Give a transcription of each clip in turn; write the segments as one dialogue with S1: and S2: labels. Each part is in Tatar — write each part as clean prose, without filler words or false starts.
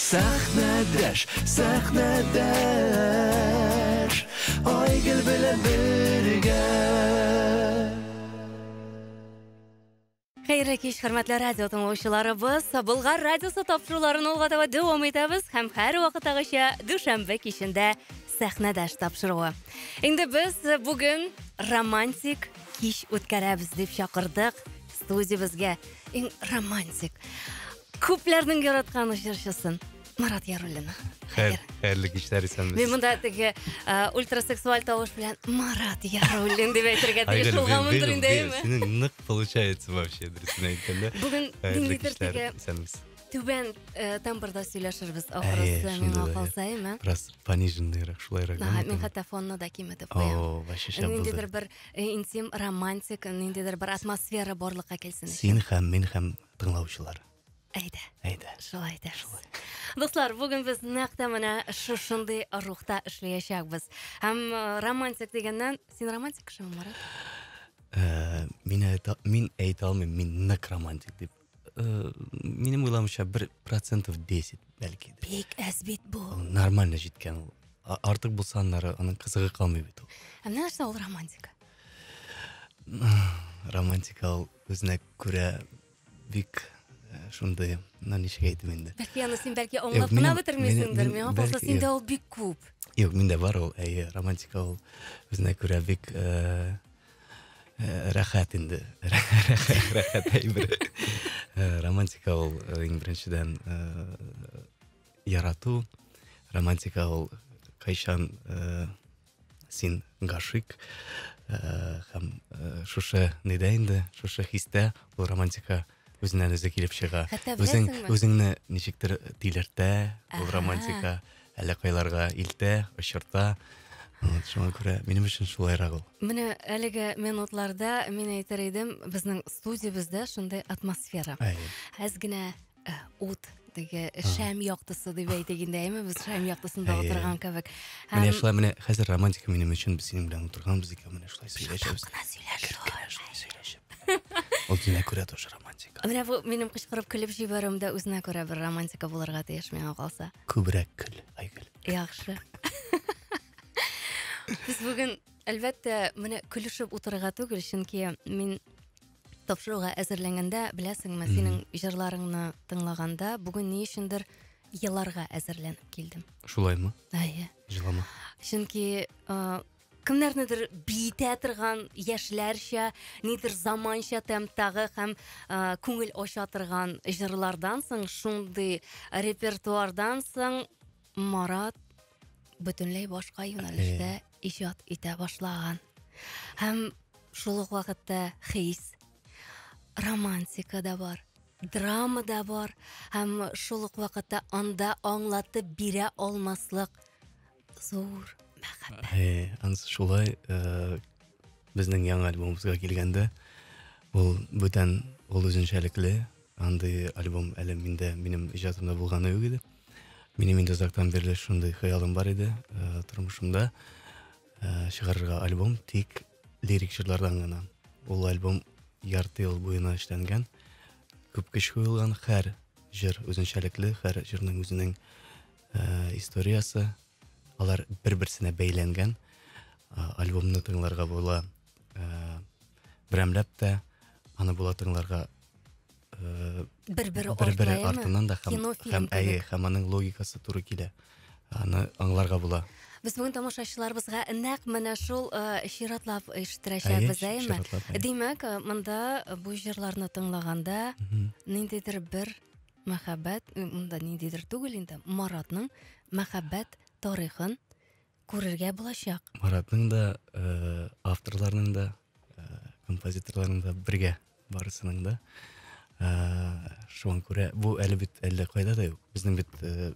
S1: Сәхнәдәш, сәхнәдәш, Айгөл белән бергә.
S2: Хәерле кич, хөрмәтле радио тыңлаучыларыбыз. Болгар радиосы тапшыруларын алга таба дәвам итәбез һәм һәр вакыттагыча дүшәмбе кичендә сәхнәдәш тапшыруы. Инде без бүген романтик кич үткәрәбез дип чакырдык студиябезгә иң романтик, күпләрнең яраткан җырчысын Марат Яруллина.
S3: Хәер, хәерле кичләр, исәнмесез.
S2: Мин монда теге ультрасексуаль тавыш белән Марат Яруллин дип әйтергә тиеш булганмындыр инде, әйеме?
S3: Синең нык получается вообще, дөресен әйткәндә.
S2: Бүген ниндидер теге исәнмесез. Түбән тембрда сөйләшербез ахрысы, миңа калса, әйеме?
S3: Бераз пониженныйрак, шулайрак.
S2: Мин хәтта фонны да киметеп куям.
S3: О, вообще шәп булды.
S2: Ниндидер бер интим, романтик, ниндидер бер атмосфера барлыкка килсен өчен.
S3: Син һәм мин һәм тыңлаучылар.
S2: Әйдә.
S3: Әйдә.
S2: Шулай итәбез. Шулай. Дуслар, бүген без нәкъ тә менә шушындый рухта эшләячәкбез. Һәм романтик дигәннән, син романтик кешеме, Марат?
S3: Мин әйтә, мин әйтә алмыйм, мин нык романтик дип. Минем уйламча, бер процентов 10 бәлки.
S2: Бик әз бит бу.
S3: Нормально җиткән ул. Артык булса аннары аның кызыгы калмый бит ул.
S2: Ә менә нәрсә ул романтика?
S3: Романтика ул үзенә күрә бик шундый, ну ничек әйтим инде.
S2: Бәлки аны син бәлки аңлап кына бетермисеңдер. Миңа калса синдә ул бик күп.
S3: Юк, миндә бар ул, әйе, романтика ул үзенә күрә бик рәхәт инде. Рәхәт әйбер. Романтика ул иң беренчедән ярату. Романтика ул кайчан син гашыйк һәм шушы нидә инде, шушы хистә ул романтика үзеннән үзе килеп чыга. Үзең үзеңне ничектер тилертә ул романтика, әллә кайларга илтә, очырта. Вот, шуңа күрә минем өчен шулайрак ул.
S2: Менә әлеге минутларда мин әйтер идем, безнең студиябездә шундый атмосфера. Әз генә ут теге шәм яктысы дип әйтик инде, әйме, без шәм яктысында утырган кебек.
S3: Менә шулай, менә хәзер романтика минем өчен без синең белән утырганбыз икән, менә шулай
S2: сөйләшәбез. Шулай
S3: сөйләшеп. Ул үзенә күрә тоже романтика.
S2: Менә бу минем кычкырып көлеп җибәрүем дә үзенә күрә бер романтика булырга тиеш миңа калса.
S3: Күбрәк көл, Айгөл.
S2: Яхшы. Без бүген, әлбәттә, менә көлешеп утырырга түгел, чөнки мин тапшыруга әзерләнгәндә, беләсеңме, синең җырларыңны тыңлаганда, бүген ни өчендер еларга әзерләнеп килдем.
S3: Шулаймы?
S2: Әйе.
S3: Җылама.
S2: Чөнки кемнәрнедер биетә торган яшьләрчә, нидер заманча темптагы һәм күңел ача торган җырлардан соң, шундый репертуардан соң Марат бөтенләй башка юнәлештә иҗат итә башлаган. Һәм шул ук вакытта хис, романтика да бар, драма да бар, һәм шул ук вакытта анда аңлатып бирә алмаслык зур мәхәббәт.
S3: Э, анысы шулай, э, безнең яңа альбомыбызга килгәндә, ул бүтән, ул үзенчәлекле, андый альбом әле миндә, минем иҗатымда булганы юк иде. Минем инде озактан бирле шундый хыялым бар иде, э, тормышымда э, чыгарырга альбом тик лирик җырлардан гына. Ул альбом ярты ел буена эшләнгән, күп көч куелган, һәр җыр үзенчәлекле, һәр җырның үзенең э, историясе, алар бер-берсенә бәйләнгән. Альбомны тыңларга була берәмләп тә, аны була тыңларга
S2: бер-бер бер-бер
S3: артыннан да һәм, һәм әйе, һәм аның логикасы туры килә. Аны аңларга була.
S2: Без бүген тамашачыларыбызга нәкъ менә шул чиратлап ишеттерәчәкбез, әйеме? Димәк, монда бу җырларны тыңлаганда ниндидер бер мәхәббәт, монда ниндидер түгел инде, Маратның мәхәббәт тарихын күрергә булачак.
S3: Маратның да, э, авторларның да, э, композиторларның да бергә барысының да. Э, шуңа күрә бу әле бит әллә кайда да юк. Безнең бит э,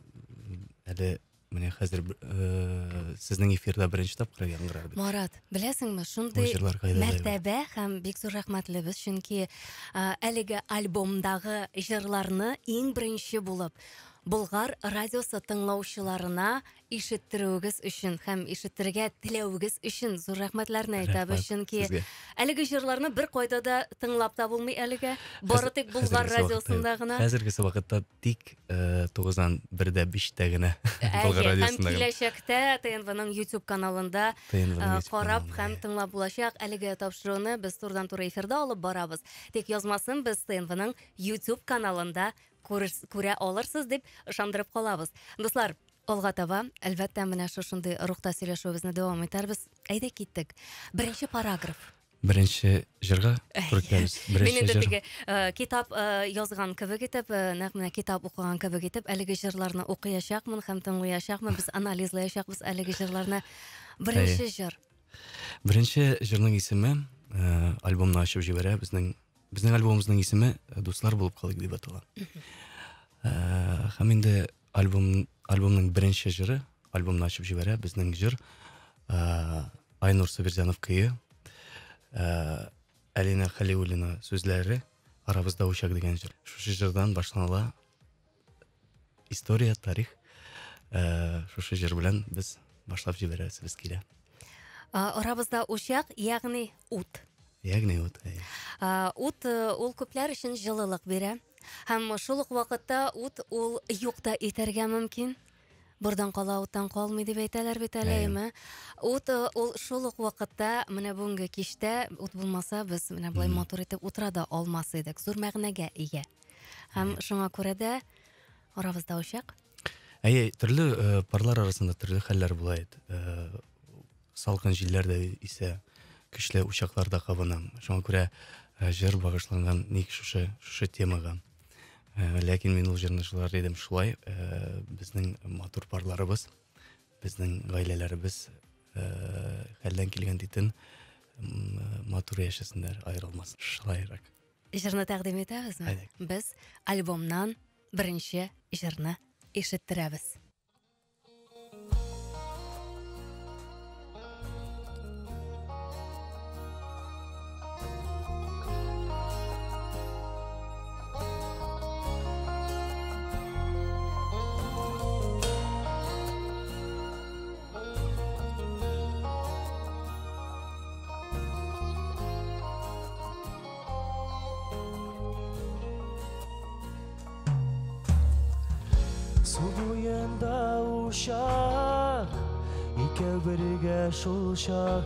S3: әле менә хәзер э, сезнең эфирда беренче тапкыр яңгырар бит.
S2: Марат, беләсеңме, шундый мәртәбә һәм бик зур рәхмәтлебез, чөнки әлеге альбомдагы җырларны иң беренче булып Болгар радиосы тыңлаучыларына ишеттерүегез өчен һәм ишеттерергә теләвегез өчен зур рәхмәтләрне әйтәбез, чөнки әлеге җырларны бер кайда да тыңлап та булмый әлегә. Бары тик Болгар радиосында гына.
S3: Хәзергесе вакытта тик 9-дан 1-дә 5-тә генә Болгар радиосында.
S2: Һәм киләчәктә ТНВның YouTube каналында карап һәм тыңлап булачак. Әлеге тапшыруны без турыдан-туры эфирда алып барабыз. Тик язмасын без ТНВның YouTube каналында күрә алырсыз дип ышандырып калабыз. Дуслар, алга таба, әлбәттә, менә шушындый рухта сөйләшүебезне дәвам итәрбез. Әйдә киттек. Беренче параграф.
S3: Беренче җырга туры киләбез.
S2: Мин инде теге китап язган кебек итеп, нәкъ менә китап укыган кебек итеп, әлеге җырларны укыячакмын һәм тыңлаячакмын. Без анализлаячакбыз әлеге җырларны. Беренче җыр.
S3: Беренче җырның исеме альбомны ачып җибәрә. Безнең альбомыбызның исеме Дуслар булып калыйк дип атала. Һәм инде альбомның беренче җыры, альбомны ачып җибәрә, безнең җыр Айнур Сабирзянов көе, Алина Халиуллина сүзләре, Арабызда учак дигән җыр. Шушы җырдан башланыла история, тарих. Шушы җыр белән без башлап җибәрәсебез килә.
S2: Арабызда учак, ягъни ут.
S3: Ягъни ут.
S2: Ут ул күпләр өчен җылылык бирә. Һәм шул ук вакытта ут ул юк та итәргә мөмкин. Бордан кала, уттан калмый дип әйтәләр бит әле, әйме? Ут ул шул ук вакытта, менә бүгенге кичтә ут булмаса, без менә болай матур итеп утыра да алмас идек. Зур мәгънәгә ия. Һәм шуңа күрә дә арабызда учак.
S3: Әйе, төрле парлар арасында төрле хәлләр була иде. Салкын җилләр дә исә, көчле учаклар да кабына. Шуңа күрә җыр багышланган ник шушы темага. Ләкин мин ул җырны җырлар идем шулай. Безнең матур парларыбыз, безнең гаиләләребез хәлдән килгән дитен матур яшәсеннәр, аерылмасын. Шулайрак.
S2: Җырны тәкъдим итәбезме? Без альбомнан беренче җырны ишеттерәбез.
S1: Су буенда учак, икәү бергә шул чак.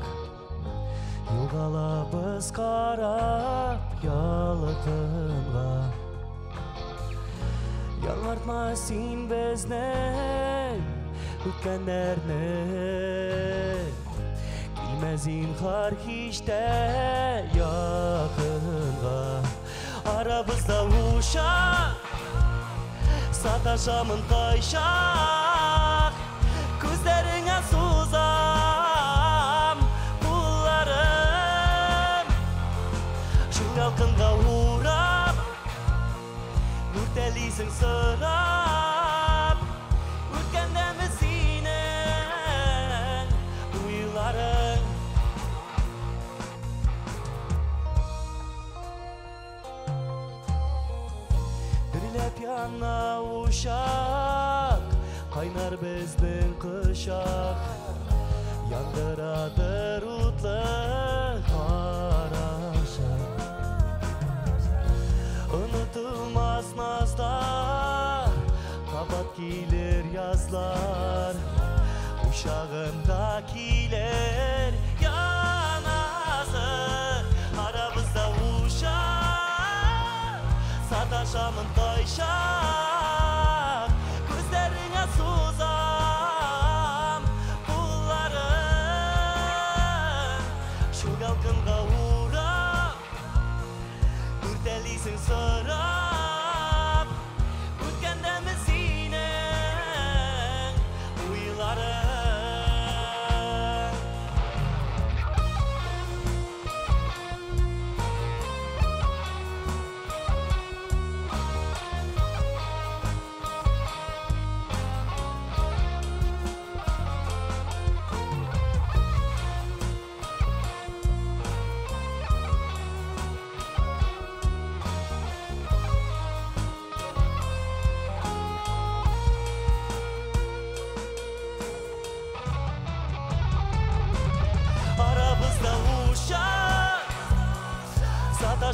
S1: Югалабыз карап ялкынга. Яңартма син безнең үткәннәрне. Килмә зинһар һич тә якынга. Арабызда учак, саташамын кайчак, күзләреңә сузам кулларым. Шул ялкынга урап, үртәлисең сорап, үткәндәме синең уйларың? Дөрләп яна учак, кайнар безнең кочак, яндырадыр утлы карашы. Онытылмас назлар, кабат килер язлар, учагында килер янасы. Арабызда учак, саташамын кайчак, күзләреңә сузам кулларым. Шул ялкынга урап, үртәлисең сорап, үткәндәме синең уйларың?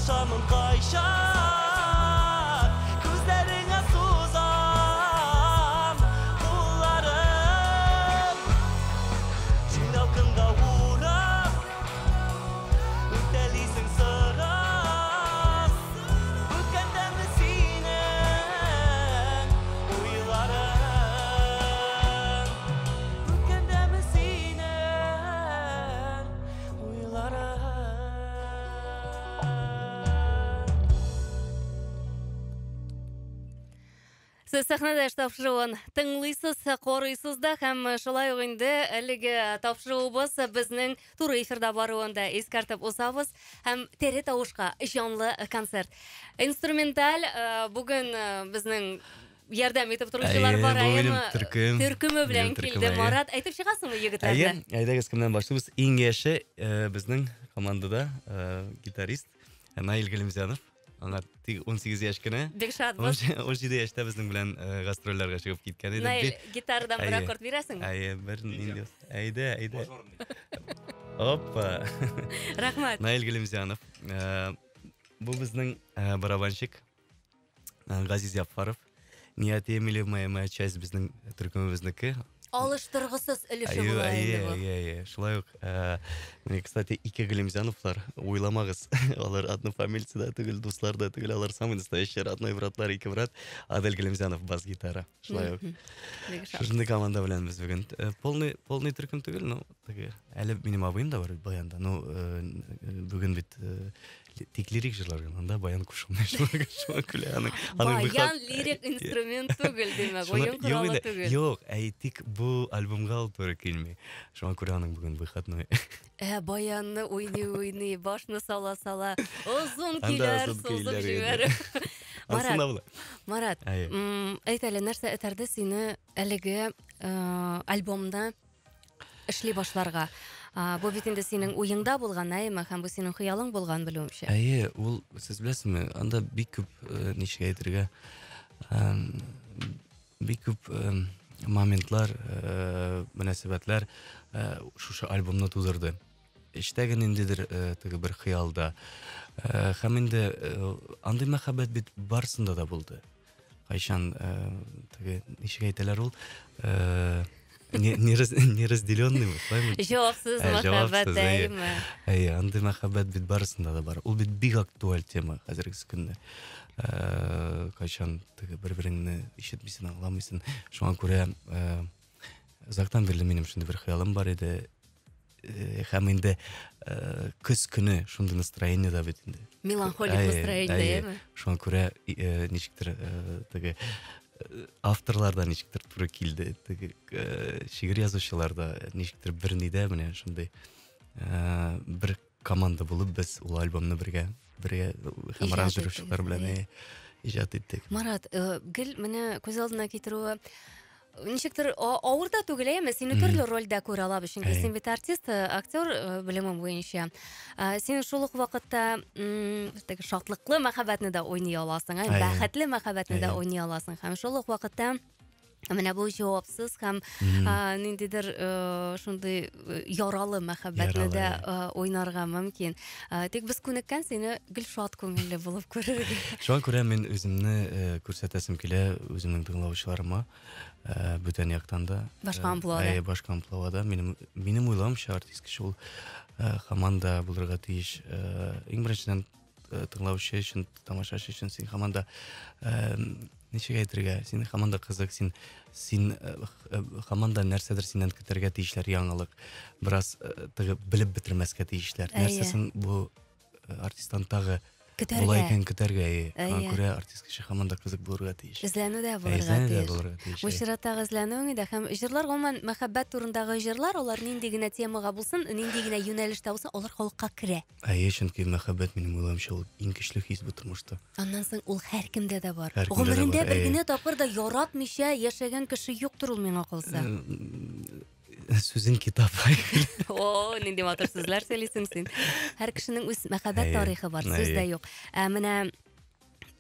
S1: Саташамын кайчак, күзләреңә сузам кулларым. Җил ялкынга урап, үтәлисең сорап, үткәндәме синең уйларың? Үткәндәме синең уйларың?
S2: Сез сәхнәдәш тапшыруын тыңлыйсыз, карыйсыз да һәм шулай ук инде әлеге тапшыруыбыз безнең туры эфирда баруын да искәртеп узабыз һәм тере тавышка җанлы концерт. Инструменталь бүген безнең ярдәм итеп торучылар
S3: Әйе,
S2: бар.
S3: бу минем
S2: Әйеме?
S3: төркем.
S2: Төркеме белән
S3: Минем төркем,
S2: килде
S3: әйе.
S2: Марат. Әйтеп чыгасыңмы
S3: Әйе,
S2: егетләрне?
S3: әйдәгез кемнән башлыйбыз? Иң яше безнең командада гитарист Наил Галимзянов. Аңа тик 18 яшь кенә.
S2: Бик шатбыз.
S3: 17 яшьтә безнең белән гастрольләргә чыгып киткән иде.
S2: Наил, гитарадан бер
S3: Әйе.
S2: аккорд бирәсеңме?
S3: Әйе, бер нинди. Әйдә, әйдә. Опа.
S2: Рәхмәт.
S3: Наил Галимзянов. Бу безнең барабанщик Газиз Яффаров. Неотъемлемая моя часть безнең төркемебезнеке.
S2: Алыштыргысыз өлеше
S3: Әйе,
S2: була инде
S3: әйе,
S2: бу.
S3: әйе, әйе. Шулай ук, менә, кстати, ике Галимзяновлар, уйламагыз, алар однофамильцы да түгел, дуслар да түгел, алар самый настоящий родной братлар, ике брат. Адель Галимзянов бас-гитара. Шулай ук.
S2: Бик шат.
S3: Шушындый команда белән без бүген. Полный төркем түгел, но теге әле минем абыем да бар бит баянда. Ну, бүген бит тик лирик җырлар гына, анда баян кушылмый. Шуңа күрә аның
S2: Баян лирик инструмент түгел, димәк, уен
S3: Шуны- юк
S2: коралы
S3: инде,
S2: түгел.
S3: Юк, әйтик, бу альбомга ул туры килми. Шуңа күрә аның бүген выходной.
S2: Баянны уйный-уйный, башны сала-сала, озын
S3: Анда
S2: көйләр
S3: озын
S2: сузып
S3: көйләр инде.
S2: җибәреп. Марат,
S3: Ансында була.
S2: Марат,
S3: Әйе.
S2: әйт әле, нәрсә этәрде сине әлеге альбомны эшли башларга? Бу бит инде синең уеңда булган, әйеме? Һәм бу синең хыялың булган, белүемчә.
S3: Әйе, ул, сез беләсезме, анда бик күп, ничек әйтергә, бик күп моментлар, мөнәсәбәтләр шушы альбомны тудырды. Эчтәге ниндидер теге бер хыялда. Һәм инде андый мәхәббәт бит барысында да булды. Кайчан теге ничек әйтәләр ул, неразделенный, шулаймы?
S2: Җавапсыз мәхәббәт,
S3: Җавапсыз, әйе.
S2: әйеме?
S3: Әйе, андый мәхәббәт бит барысында да бар. Ул бит бик актуаль тема хәзерге көндә. Кайчан теге бер-береңне ишетмисең, аңламыйсың. Шуңа күрә озактан бирле минем шундый бер хыялым бар иде. Һәм инде көз көне шундый настроениедә бит инде.
S2: Меланхолик
S3: Әйе,
S2: настроениедә,
S3: әйе.
S2: әйеме?
S3: Шуңа күрә ничектер теге авторлар да ничектер туры килде. Теге шигырь язучылар да ничектер бер нидә менә шундый бер команда булып без ул альбомны бергә һәм
S2: Иҗат
S3: аранжировщиклар
S2: иттегез,
S3: белән
S2: әйе.
S3: иҗат иттек.
S2: Марат, гел менә күз алдына китерүе ничектер авыр да түгел, әйеме? Сине төрле рольдә күрә алабыз, чөнки
S3: Әйе.
S2: син бит артист, актер белеме буенча. Син шул ук вакытта теге шатлыклы мәхәббәтне дә уйный аласың, әйе,
S3: Әйе.
S2: бәхетле мәхәббәтне дә
S3: Әйе.
S2: уйный аласың. Һәм шул ук вакытта менә бу җавапсыз һәм ниндидер шундый яралы мәхәббәтне
S3: Яралы,
S2: дә
S3: әйе.
S2: уйнарга мөмкин. Тик без күнеккән сине гел шат күңелле булып күрергә.
S3: Шуңа күрә мин үземне күрсәтәсем килә үземнең тыңлаучыларыма бүтән яктан да.
S2: Башка амплуада.
S3: Әйе, башка амплуада. Минем уйлавымча, артист кеше ул һаман да булырга тиеш. Иң беренчедән тыңлаучы өчен, тамашачы өчен син һаман да ничек әйтергә, син һаман да кызык, син һаман да нәрсәдер синнән көтәргә тиешләр, яңалык. Бераз теге белеп бетермәскә тиешләр.
S2: Әйе.
S3: Нәрсәсен бу артисттан тагы
S2: Көтәргә.
S3: Болай икән көтәргә, әйе. Шуңа
S2: Әйе.
S3: күрә артист кеше һаман да кызык булырга тиеш.
S2: Эзләнү дә
S3: Әйе,
S2: булырга
S3: эзләнү дә
S2: тиеш.
S3: булырга тиеш,
S2: Бу
S3: әйе.
S2: чираттагы эзләнүең иде һәм җырлар, гомумән, мәхәббәт турындагы җырлар, алар нинди генә темага булсын, нинди генә юнәлештә булсын, алар халыкка керә.
S3: Әйе, чөнки мәхәббәт минем уйлавымча ул иң көчле хис бу тормышта.
S2: Аннан соң ул һәркемдә дә бар.
S3: Һәркемдә дә
S2: Гомерендә
S3: бар,
S2: бер
S3: әйе.
S2: генә тапкыр да яратмыйча яшәгән кеше юктыр ул миңа калса.
S3: Сүзең китап.
S2: О, нинди матур сүзләр сөйлисең син. Һәр кешенең үз мәхәббәт
S3: Әйе,
S2: тарихы бар, сүз дә
S3: әйе.
S2: юк. Ә менә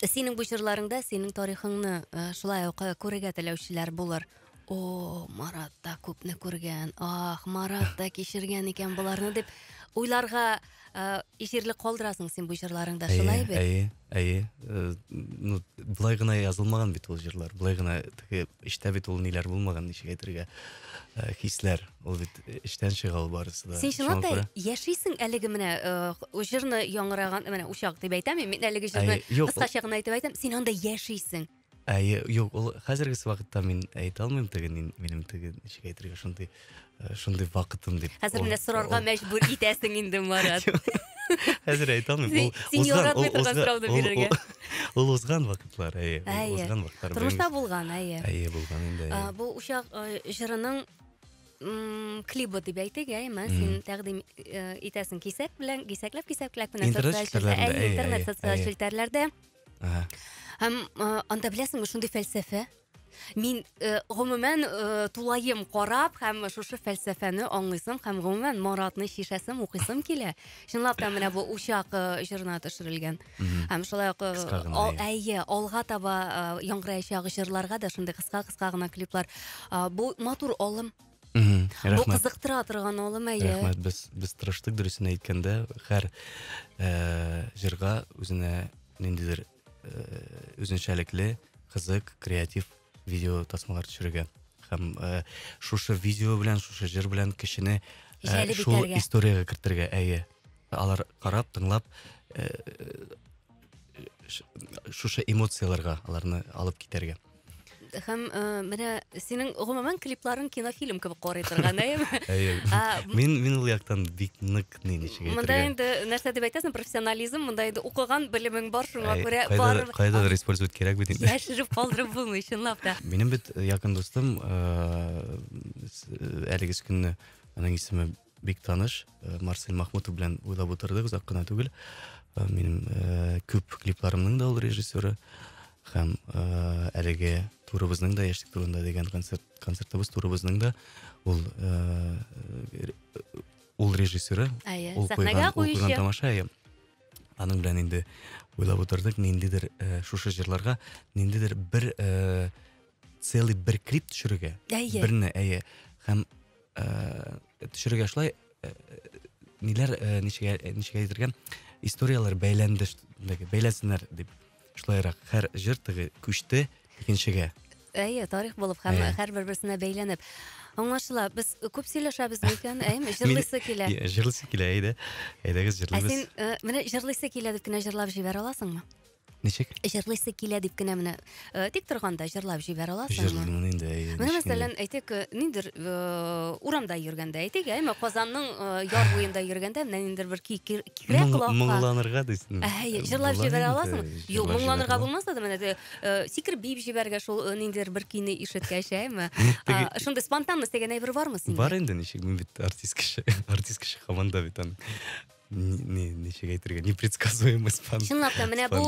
S2: синең бу җырларыңда синең тарихыңны шулай ук күрергә теләүчеләр булыр. О, Марат та күпне күргән, ах, Марат та кичергән икән боларны дип уйларга җирлек калдырасың син бу җырларыңда, шулай бит?
S3: Әйе, әйе. Ну, болай гына язылмаган бит ул җырлар. Болай гына теге эчтә бит ул ниләр булмаган, ничек әйтергә, хисләр. Ул бит эчтән чыга ул барысы да.
S2: Син чынлап та яшисең әлеге менә җырны яңгыраган, менә учак дип әйтәм мин әлеге җырны кыскача гына итеп әйтәм, син анда яшисең.
S3: Әйе, юк, ул хәзергесе вакытта мин әйтә алмыйм теге минем теге ничек әйтергә шундый шундый вакытым дип.
S2: Хәзер менә сорарга мәҗбүр итәсең инде, Марат.
S3: Хәзер әйтә алмыйм.
S2: Ул син яратмый торган сорауны бирергә.
S3: Ул узган вакытлар, әйе, узган вакытлар.
S2: Тормышта булган, әйе.
S3: Әйе, булган инде.
S2: Бу учак җырының клибы дип әйтик, әйеме? Син тәкъдим итәсең кисәк белән, кисәкләп, кисәкләп менә
S3: социаль челтәрләрдә,
S2: интернет социаль челтәрләрдә. Һәм анда беләсеңме шундый фәлсәфә? Мин гомумән тулаем карап һәм шушы фәлсәфәне аңлыйсым һәм гомумән Маратны чишәсем, укыйсым килә. Чынлап та менә бу учак җырына төшерелгән. Һәм шулай ук әйе, алга таба яңгыраячак җырларга да шундый кыска-кыска гына клиплар. Бу матур алым. Бу кызыктыра торган алым, әйе.
S3: Рәхмәт, без тырыштык, дөресен әйткәндә, һәр җырга үзенә ниндидер үзенчәлекле, кызык, креатив видео тасмалар төшерергә. Һәм шушы видео белән, шушы җыр белән кешене шул историягә кертергә, әйе. Алар карап, тыңлап, шушы эмоцияләргә аларны алып китәргә.
S2: Һәм менә синең гомумән клипларың кинофильм кебек карый торган, әйеме?
S3: Әйе. Мин ул яктан бик нык ни ничек әйтергә.
S2: Монда инде нәрсә дип әйтәсең, профессионализм, монда инде укыган белемең бар, шуңа күрә бар.
S3: Кайдадыр использовать кирәк бит инде.
S2: Яшереп калдырып булмый, чынлап та.
S3: Минем бит якын дустым, әлеге көнне аның исеме бик таныш, Марсель Махмутов белән уйлап утырдык, озак кына түгел. Минем күп клипларымның да ул режиссеры. Һәм әлеге турыбызның да, Яшьлек турында дигән концерт, концертыбыз турыбызның да ул ул режиссеры, ул куйган, ул куйган тамаша. Аның белән инде уйлап утырдык, ниндидер шушы җырларга ниндидер бер целый бер клип төшерергә. Берне, әйе. Һәм төшерергә шулай ниләр ничек ничек әйтергә, историяләр бәйләнде, бәйләсеннәр дип. Шулайрак һәр җыр теге күчте икенчегә.
S2: Әйе, тарих булып һәм һәр бер-берсенә бәйләнеп. Аңлашыла, без күп сөйләшәбез микән, әйеме? Җырлыйсы килә.
S3: Җырлыйсы килә, әйдә. Әйдәгез, җырлыйбыз.
S2: Ә син менә җырлыйсы килә дип кенә җырлап җибәрә аласыңмы?
S3: Ничек?
S2: Җырлыйсы килә дип кенә менә тик торганда җырлап җибәрә аласыңмы?
S3: Җырлыймын инде, әйе.
S2: Менә мәсәлән, әйтик, ниндер урамда йөргәндә, әйтик, әйме, Казанның яр буенда йөргәндә менә ниндер бер көй керә колакка.
S3: Моңланырга дисең.
S2: Әйе, җырлап җибәрә аласыңмы? Юк, моңланырга булмаса да менә сикереп биеп җибәрергә шул ниндер бер көйне ишеткәч, әйме? Шундый спонтанность дигән әйбер бармы синдә?
S3: Бар инде, ничек, мин бит артист кеше. Артист кеше һаман да бит аның. Не, ничек әйтергә, непредсказуемый спон.
S2: Чынлап та, менә бу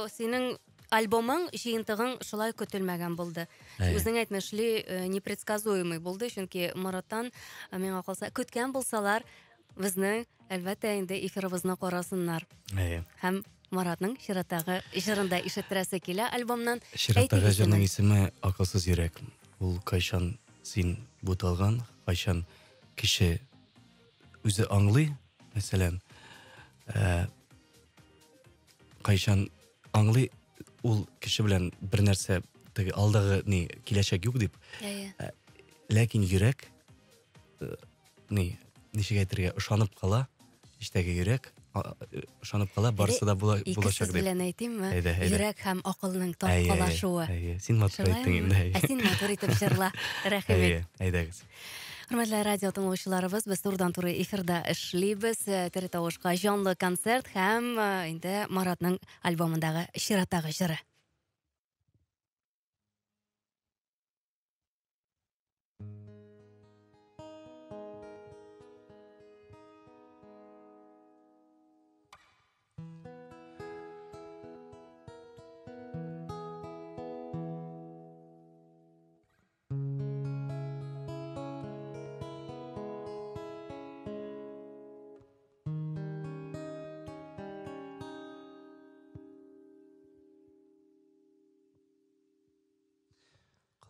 S2: синең альбомың, җыентыгың шулай көтелмәгән булды. Үзең әйтмешли, непредсказуемый булды, чөнки Мараттан миңа калса, көткән булсалар, безнең, әлбәттә, инде эфирыбызны карасыннар. Һәм Маратның чираттагы җырын да ишеттерәсе килә альбомнан.
S3: Чираттагы җырның исеме Акылсыз йөрәк. Ул кайчан син буталган, кайчан кеше үзе аңлый, мәсәлән, кайчан аңлый ул кеше белән бер нәрсә теге алдагы ни киләчәк юк дип. Ләкин йөрәк ни ничек әйтергә, ышанып кала, эчтәге йөрәк ышанып кала, барысы да була, булачак
S2: дип. Белән әйтимме? Йөрәк һәм акылның тарткалашуы.
S3: Әйе, син матур әйттең инде.
S2: Ә син матур итеп җырла. Рәхим ит.
S3: Әйдәгез.
S2: Хөрмәтле радио тыңлаучыларыбыз, без турыдан-туры эфирда эшлибез. Тере тавышка җанлы концерт һәм инде Маратның альбомындагы чираттагы җыры.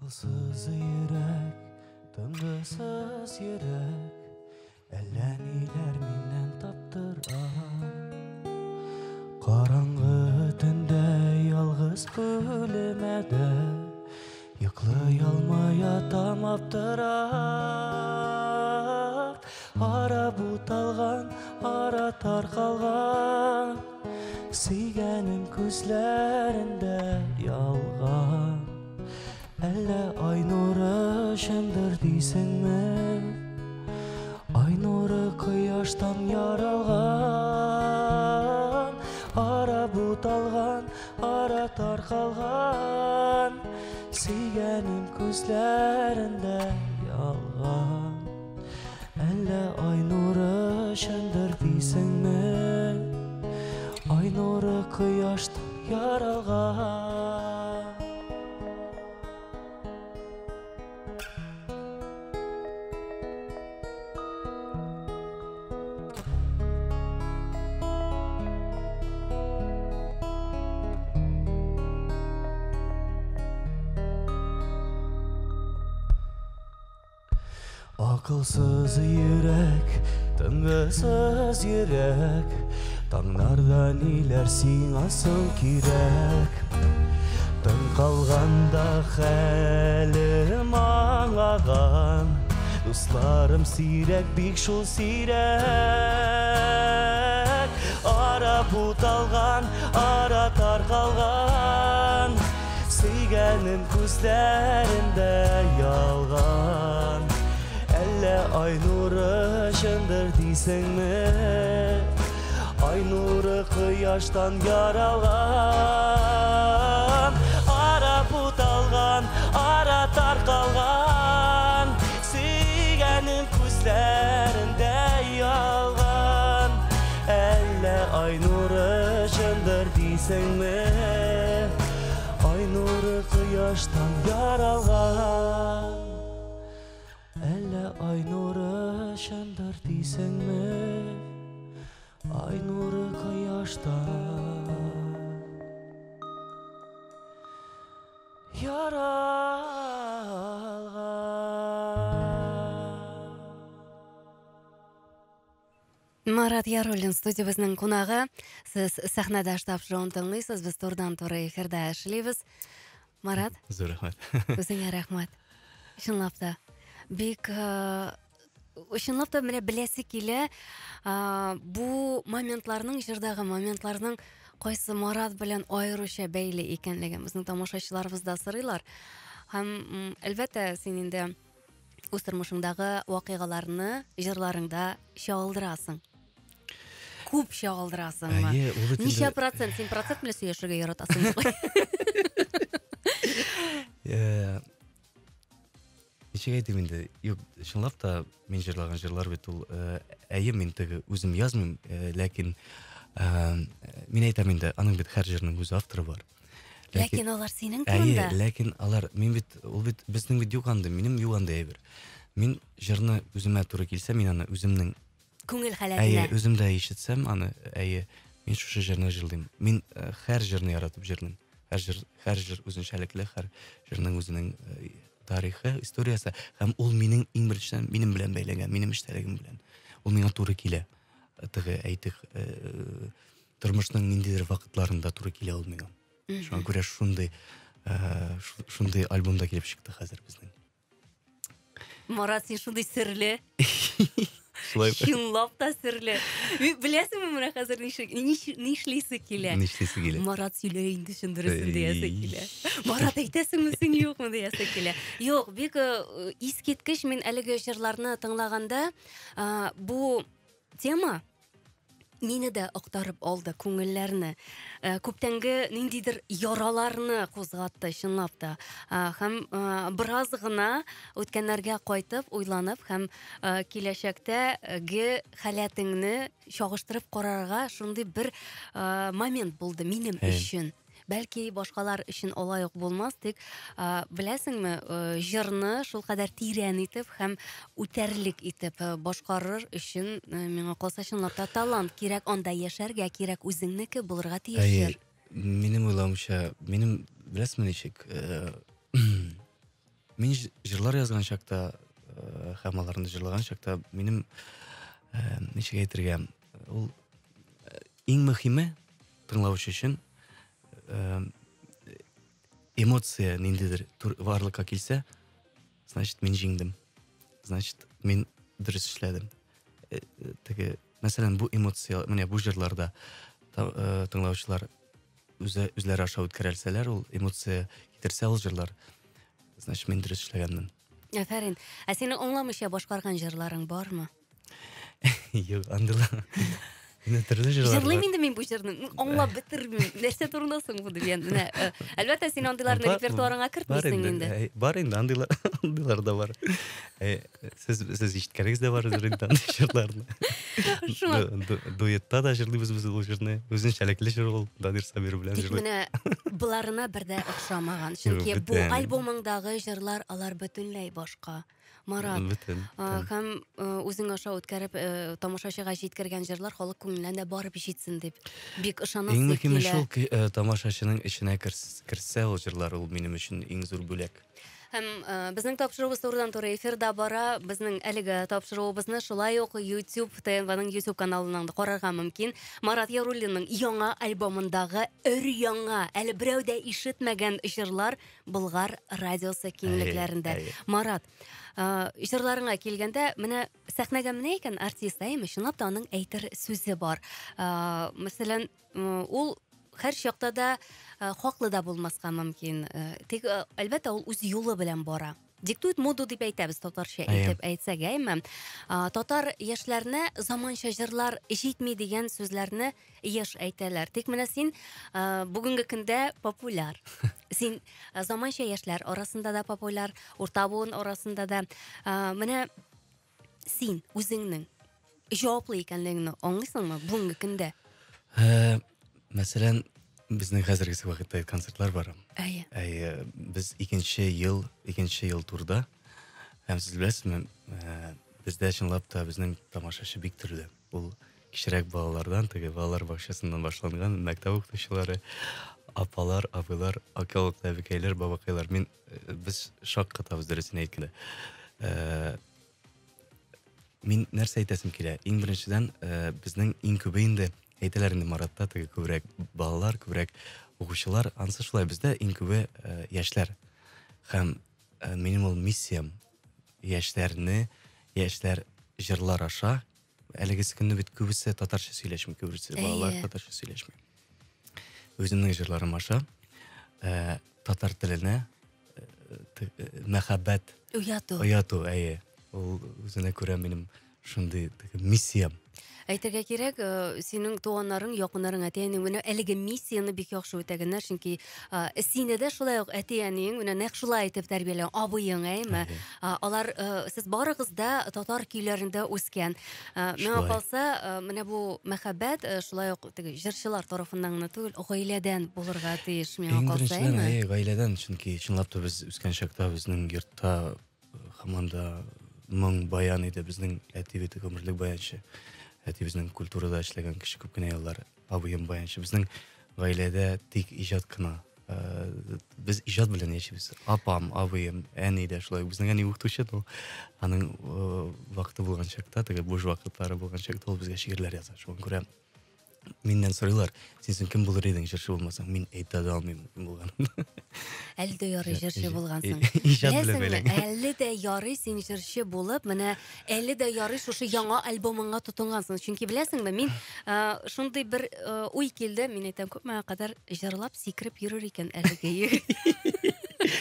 S1: Акылсыз йөрәк, тынгысыз йөрәк, әллә ниләр миннән таптыра. Караңгы төндә ялгыз бүлмәдә йоклый алмый ятам аптырап. Ара буталган, ара таркалган, сөйгәнем күзләрендә ялган. Әллә ай нуры чындыр дисеңме? Ай нуры кояштан яралган, ара буталган, ара таркалган, сөйгәнем күзләрендә ялган. Әллә ай нуры чындыр дисеңме? Ай нуры кояштан яралган. Акылсыз йөрәк, тынгысыз йөрәк, таңнарда ниләр сиңа соң кирәк? Тын калганда хәлем аңлаган, дусларым сирәк, бик шул сирәк. Ара буталган, ара таркалган, сөйгәнем күзләрендә ялган. Әллә ай нуры чындыр дисеңме? Ай нуры кояштан яралган, ара буталган, ара таркалган, сөйгәнем күзләрендә ялган. Әллә ай нуры чындыр дисеңме? Ай нуры кояштан яралган. Әллә ай нуры чындыр дисеңме? Ай нуры кояштан яралган.
S2: Марат Яруллин студиябезнең кунагы. Сез сәхнәдә тапшыруын тыңлыйсыз, без турыдан-туры эфирда эшлибез. Марат,
S3: Зур рәхмәт.
S2: үзеңә рәхмәт. Чынлап та, бик чынлап та менә беләсе килә, бу моментларның, җырдагы моментларның кайсы Марат белән аеруча бәйле икәнлеген безнең тамашачыларыбыз да сорыйлар. Һәм, әлбәттә, син инде үз тормышыңдагы вакыйгаларны җырларыңда чагылдырасың. Күп чагылдырасыңмы?
S3: Әйе, ул бит
S2: Ничә
S3: инде
S2: процент? Син процент белән сөйләшергә яратасың?
S3: Ничек әйтим инде? Юк, чынлап та мин җырлаган җырлар бит ул, әйе, мин теге үзем язмыйм, ләкин мин әйтәм инде, аның бит һәр җырның үз авторы бар.
S2: Ләкин алар синең
S3: Әйе,
S2: турында.
S3: ләкин алар, мин бит, ул бит безнең бит юк андый, минем юк андый әйбер. Мин җырны үземә туры килсә, мин аны үземнең
S2: күңел
S3: Әйе,
S2: халәтенә.
S3: үзем дә ишетсәм аны, әйе, мин шушы җырны җырлыйм. Мин һәр җырны яратып җырлыйм. Һәр җыр, һәр җыр үзенчәлекле, һәр җырның үзенең тарихы, историясе һәм ул минем иң беренчедән минем белән бәйләнгән, минем эчтәлегем белән. Ул миңа туры килә. Теге әйтик, тормышның ниндидер вакытларында туры килә ул миңа. Шуңа күрә шундый шундый альбом да килеп чыкты хәзер безнең.
S2: Марат, син шундый серле.
S3: Шулай.
S2: Чынлап та серле. Беләсеңме, менә хәзер нишлисе килә?
S3: Нишлисе килә?
S2: Марат сөйлә инде чын дөресен диясе килә. Марат әйтәсеңме син юкмы диясе килә. Юк, бик искиткеч мин әлеге җырларны тыңлаганда, бу тема мине дә актарып алды күңелләрне. Күптәнге ниндидер яраларны кузгатты, чынлап та. Һәм бераз гына үткәннәргә кайтып, уйланып һәм киләчәктәге халәтеңне чагыштырып карарга шундый бер момент булды минем өчен. Бәлки башкалар өчен алай ук булмас, тик беләсеңме, җырны шулкадәр тирән итеп һәм үтәрлек итеп башкарыр өчен миңа калса чынлап та талант кирәк, анда яшәргә кирәк, үзеңнеке булырга тиеш җыр.
S3: Минем уйлавымча, минем беләсеңме ничек, Мин җырлар язган чакта һәм аларны җырлаган чакта минем ничек әйтергә, ул иң мөһиме тыңлаучы өчен эмоция ниндидер барлыкка килсә, значит, мин җиңдем. Значит, мин дөрес эшләдем. Теге, мәсәлән, бу эмоция, менә бу җырларда тыңлаучылар үзе үзләре аша үткәрелсәләр, ул эмоция китерсә ул җырлар, значит, мин дөрес эшләгәнмен.
S2: Афәрин. Ә синең аңламыйча башкарган җырларың бармы?
S3: Юк, андыйлар. Инде төрле җырлар.
S2: Җырлыйм инде мин бу җырны. Аңлап бетермим. Нәрсә турында соң бу дигән. Менә, э, әлбәттә, син андыйларны репертуарыңа кертмисең инде.
S3: Бар инде андыйлар, андыйлар да бар. Э, сез сез ишеткәнегез дә бардыр инде андый җырларны.
S2: Шуңа
S3: Дуэтта да җырлыйбыз без ул җырны. Үзенчәлекле җыр ул, Данир Сабир белән
S2: Тик
S3: җырлый.
S2: менә боларына бер дә охшамаган. Чөнки бу
S3: Бөтен.
S2: альбомыңдагы җырлар алар бөтенләй башка. Марат,
S3: Бөтен.
S2: һәм үзең аша үткәреп тамашачыга җиткергән җырлар халык күңеленә дә барып җитсен дип бик ышанасы
S3: Иң мөһиме
S2: килә.
S3: шул ки- тамашачының эченә керсә ул җырлар, ул минем өчен иң зур бүләк.
S2: Һәм безнең тапшыруыбыз турыдан-туры эфирда бара. Безнең әлеге тапшыруыбызны шулай ук YouTube, ТНВның YouTube каналыннан да карарга мөмкин. Марат Яруллинның яңа альбомындагы өр-яңа, әле берәү дә ишетмәгән җырлар Болгар радиосы киңлекләрендә.
S3: Әйе, әйе.
S2: Марат, җырларыңа килгәндә, менә сәхнәгә менә икән артист, әйеме? Чынлап та аның әйтер сүзе бар. Мәсәлән, ул һәр чакта да хаклы да булмаска мөмкин. Тик, әлбәттә, ул үз юлы белән бара. Диктует моду дип әйтәбез татарча итеп әйтсәк, әйеме? Татар яшьләренә заманча җырлар җитми дигән сүзләрне еш әйтәләр. Тик менә син бүгенге көндә популяр. Син заманча яшьләр арасында да популяр, урта буын арасында да. Менә син үзеңнең җаваплы икәнлегеңне аңлыйсыңмы бүгенге көндә?
S3: Мәсәлән, безнең хәзерге вакытта концертлар бар.
S2: Әйе.
S3: Әйе, без икенче ел, икенче ел турда. Һәм сез беләсезме, бездә чынлап та безнең тамашачы бик төрле. Ул кечерәк балалардан, теге балалар бакчасыннан башланган мәктәп укытучылары, апалар, абыйлар, акыллы әбекәйләр, бабакайлар. Мин без шаккатабыз дөресен әйткәндә. Мин нәрсә әйтәсем килә? Иң беренчедән, безнең иң күбе инде әйтәләр инде Маратта теге күбрәк балалар, күбрәк укучылар. Ансы шулай, бездә иң күбе яшьләр. Һәм минем ул миссиям яшьләрне, яшьләр җырлар аша. Әлегесе көнне бит күбесе татарча сөйләшми, күбесе балалар татарча сөйләшми. Үземнең җырларым аша татар теленә мәхәббәт
S2: уяту.
S3: Уяту, әйе. Ул үзенә күрә минем шундый миссиям.
S2: Әйтергә кирәк, синең туганнарың, якыннарың, әти-әниең менә әлеге миссияне бик яхшы үтәгәннәр, чөнки сине дә шулай ук әти-әниең менә нәкъ шулай итеп тәрбияләгән, абыең, әйеме? Алар, сез барыгыз да татар көйләрендә үскән. Миңа калса, менә бу мәхәббәт шулай ук теге җырчылар тарафыннан гына түгел, гаиләдән булырга тиеш, миңа
S3: калса,
S2: әйеме?
S3: Әйе, гаиләдән, чөнки чынлап та без үскән чакта безнең йортта һаман да моң баян иде. Безнең әти бит гомерлек баянчы. Әти безнең культурада эшләгән кеше күп кенә еллар, абыем баянчы. Безнең гаиләдә тик иҗат кына. Без иҗат белән яшибез. Апам, абыем, әни дә шулай. Безнең әни укытучы, но аның вакыты булган чакта, теге буш вакытлары булган чакта ул безгә шигырьләр яза. Шуңа күрә миннән сорыйлар, син соң кем булыр идең җырчы булмасаң? Мин әйтә дә алмыйм кем булганымны.
S2: Әле дә ярый җырчы булгансың.
S3: Иҗат белән
S2: Беләсеңме,
S3: бәйләнгән.
S2: әле дә ярый син җырчы булып, менә әле дә ярый шушы яңа альбомыңа тотынгансың. Чөнки беләсеңме, мин шундый бер уй килде, мин әйтәм, күпмегә кадәр җырлап сикереп йөрер икән әлеге егет.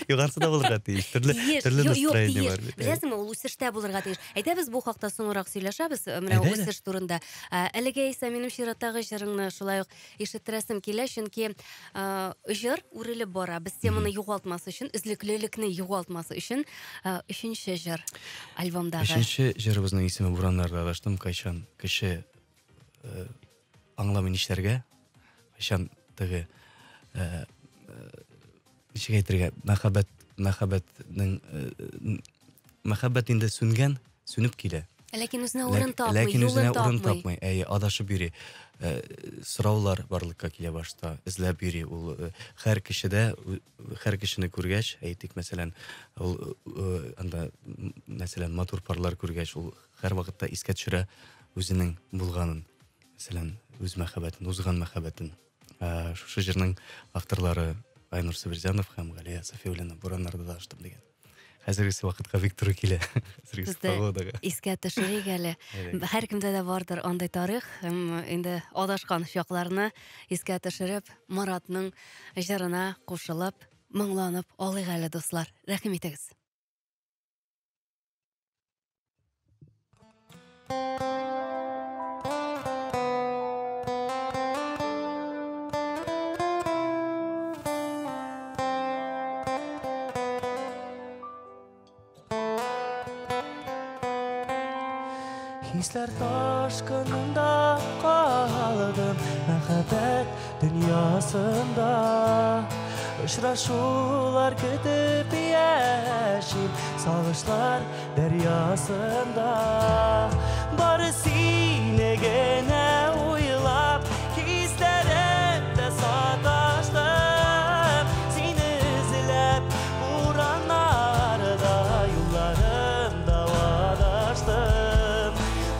S3: Юк, ансы да булырга тиеш. Төрле,
S2: Тиеш,
S3: төрле
S2: юк, юк,
S3: настроение
S2: тиеш.
S3: бар бит.
S2: Беләсеңме, ул үсештә булырга тиеш. Әйдә без бу хакта соңрак сөйләшәбез, менә
S3: Әйдә әле.
S2: үсеш турында. Әлегә исә минем чираттагы җырыңны шулай ук ишеттерәсем килә, чөнки җыр үрелеп бара. Без теманы югалтмас өчен, өзлеклелекне югалтмас өчен, өченче җыр альбомдагы.
S3: Өченче җырыбызның исеме Бураннарда адаштым. Кайчан кеше аңламый нишләргә, кайчан теге ничек әйтергә, мәхәббәт, мәхәббәтнең, мәхәббәт инде сүнгән, сүнеп килә.
S2: Ләкин үзенә урын тапмый,
S3: Ләкин
S2: юлын
S3: үзенә урын
S2: тапмый.
S3: тапмый. Әйе, адашып йөри. Сораулар барлыкка килә башта, эзләп йөри. Ул һәр кешедә, һәр кешене күргәч, әйтик, мәсәлән, ул анда, мәсәлән, матур парлар күргәч, ул һәрвакытта искә төшерә үзенең булганын. Мәсәлән, үз мәхәббәтен, узган мәхәббәтен. Шушы җырның авторлары Айнур Сабирзянов һәм Галия Сафиуллина Бураннарда да аштым дигән. Хәзергесе вакытка бик туры килә. Хәзергесе погодага.
S2: Искә төшерик әле. Һәркемдә дә бардыр андый тарих. Һәм инде адашкан чакларны искә төшереп, Маратның җырына кушылып, моңланып алыйк әле, дуслар. Рәхим итегез.
S1: Хисләр ташкынында калдым мәхәббәт дөньясында Очрашулар көтеп яшим сагышлар дәрьясында Бары сине генә уйлап хисләремдә саташтым Сине эзләп бураннарда юлларымда адаштым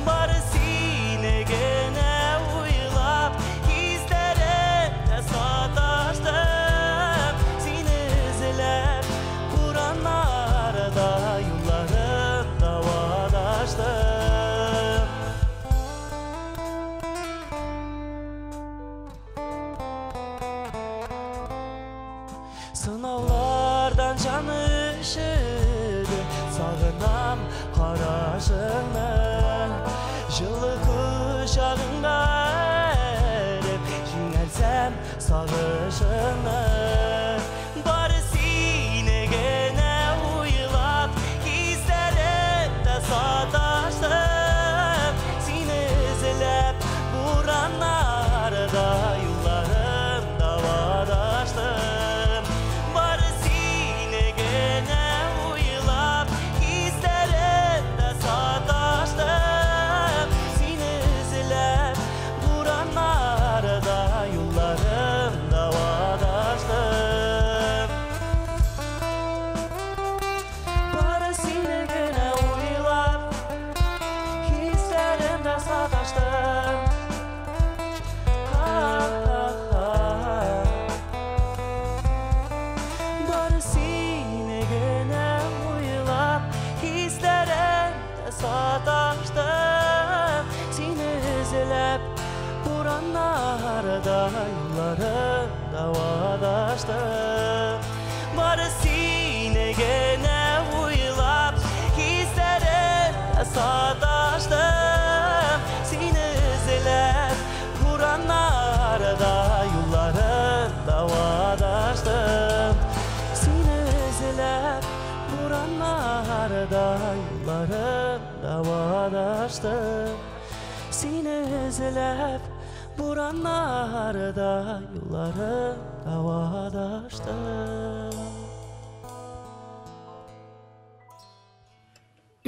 S1: Бары сине генә уйлап хисләремдә саташтым Сине эзләп бураннарда юлларымда адаштым Сынаулардан җан өшеде Сагынам карашыңны Җылы кочагыңда эреп Җиңәлсәм сагышыңны Бары сине генә уйлап Хисләремдә саташтым Сине эзләп бураннарда юлларымда адаштым Бары сине генә уйлап хисләремдә саташтым Сине эзләп бураннарда юлларымда адаштым Бары сине генә уйлап хисләремдә саташтым Ха-ха-ха. Бары сине генә уйлап хисләремдә саташтым Сине эзләп бураннарда юлларымда адаштым Бары сине генә уйлап хисләремдә саташтым Сине эзләп бураннарда юлларымда адаштым Сине эзләп бураннарда юлларымда адаштым Сине эзләп бураннарда юлларымда адаштым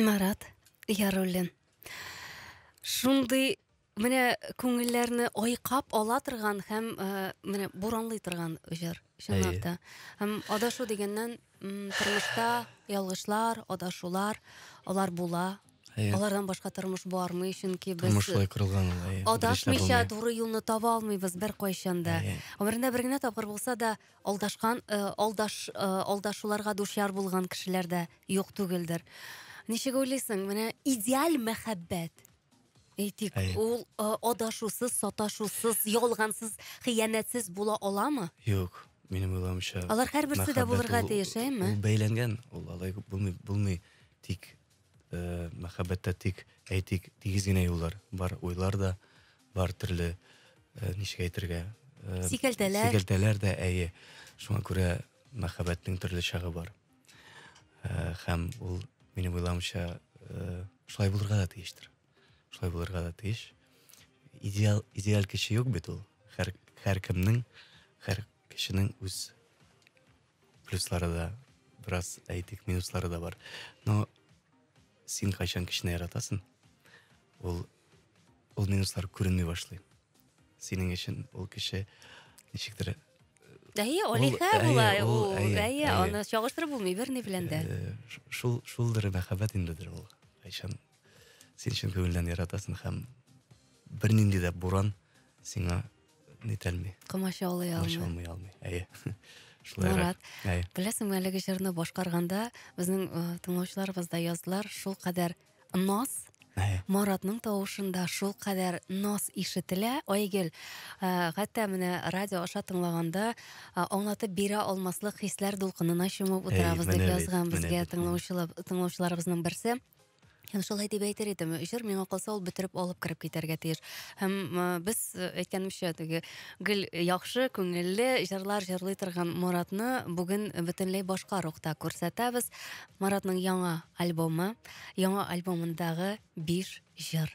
S2: Марат Яруллин. Шундый менә күңелләрне айкап ала торган һәм менә буранлый торган җыр, чынлап
S3: Әйе.
S2: та. Һәм адашу дигәннән, тормышта ялгышлар, адашулар, алар була.
S3: Әйе.
S2: Алардан башка тормыш бармый, чөнки без
S3: Тормыш шулай корылган ул, әйе. Берничә
S2: адашмыйча
S3: булмый.
S2: туры юлны таба алмыйбыз беркайчан да.
S3: Әйе.
S2: Гомерендә бер генә тапкыр булса да алдашкан, алдашуларга дучар булган кешеләр дә юк түгелдер. Ничек уйлыйсың, менә идеаль мәхәббәт. Әйтик,
S3: Әйе.
S2: ул адашусыз, саташусыз, ялгансыз, хыянәтсез була аламы?
S3: Юк, минем уйлавымча,
S2: Алар һәрберсе дә
S3: мәхәббәт
S2: булырга
S3: ул-
S2: тиеш, әйеме?
S3: Ул бәйләнгән, ул алай булмый, булмый. Тик мәхәббәттә тик, әйтик, тигез генә юллар бар, уйлар да бар, төрле, ничек әйтергә,
S2: Сикәлтәләр.
S3: Сикәлтәләр дә, әйе. Шуңа күрә мәхәббәтнең төрле чагы бар. Һәм ул, минем уйлавымча, шулай булырга да тиештер. Шулай булырга да тиеш. Идеал, идеаль кеше юк бит ул. Һәр, һәркемнең, һәр кешенең үз плюслары да, бераз, әйтик, минуслары да бар. Но син кайчан кешене яратасың, Ул ул минуслар күренми башлый. Синең өчен ул кеше ничектер
S2: Әйе, алиһә була ул. Әйе, аны чагыштырып булмый берни белән дә.
S3: Шул шулдыр мәхәббәт индедер ул. Кайчан син чын күңелдән яратасың һәм бернинди дә буран сиңа нитәлми.
S2: Комачаулый алмый.
S3: Комачаулый алмый. Әйе.
S2: Шулайрак. Марат, Әйе. беләсеңме, әлеге җырны башкарганда безнең э, тыңлаучыларыбыз да яздылар, шул кадәр наз
S3: Әйе.
S2: Маратның тавышында шул кадәр наз ишетелә. Айгөл, э, хәтта менә радио аша тыңлаганда э, аңлатып бирә алмаслык хисләр дулкынына чумып утырабыз дип
S3: менә бит,
S2: язган
S3: менә
S2: безгә
S3: бит,
S2: тыңлаучылар, тыңлаучыларыбызның берсе. Һәм шулай дип әйтер идем, җыр миңа калса ул бетереп алып кереп китәргә тиеш. Һәм э, без э, әйткәнемчә теге гел яхшы, күңелле җырлар җырлый торган Маратны бүген бөтенләй башка рухта күрсәтәбез. Маратның яңа альбомы, яңа альбомындагы 5 җыр.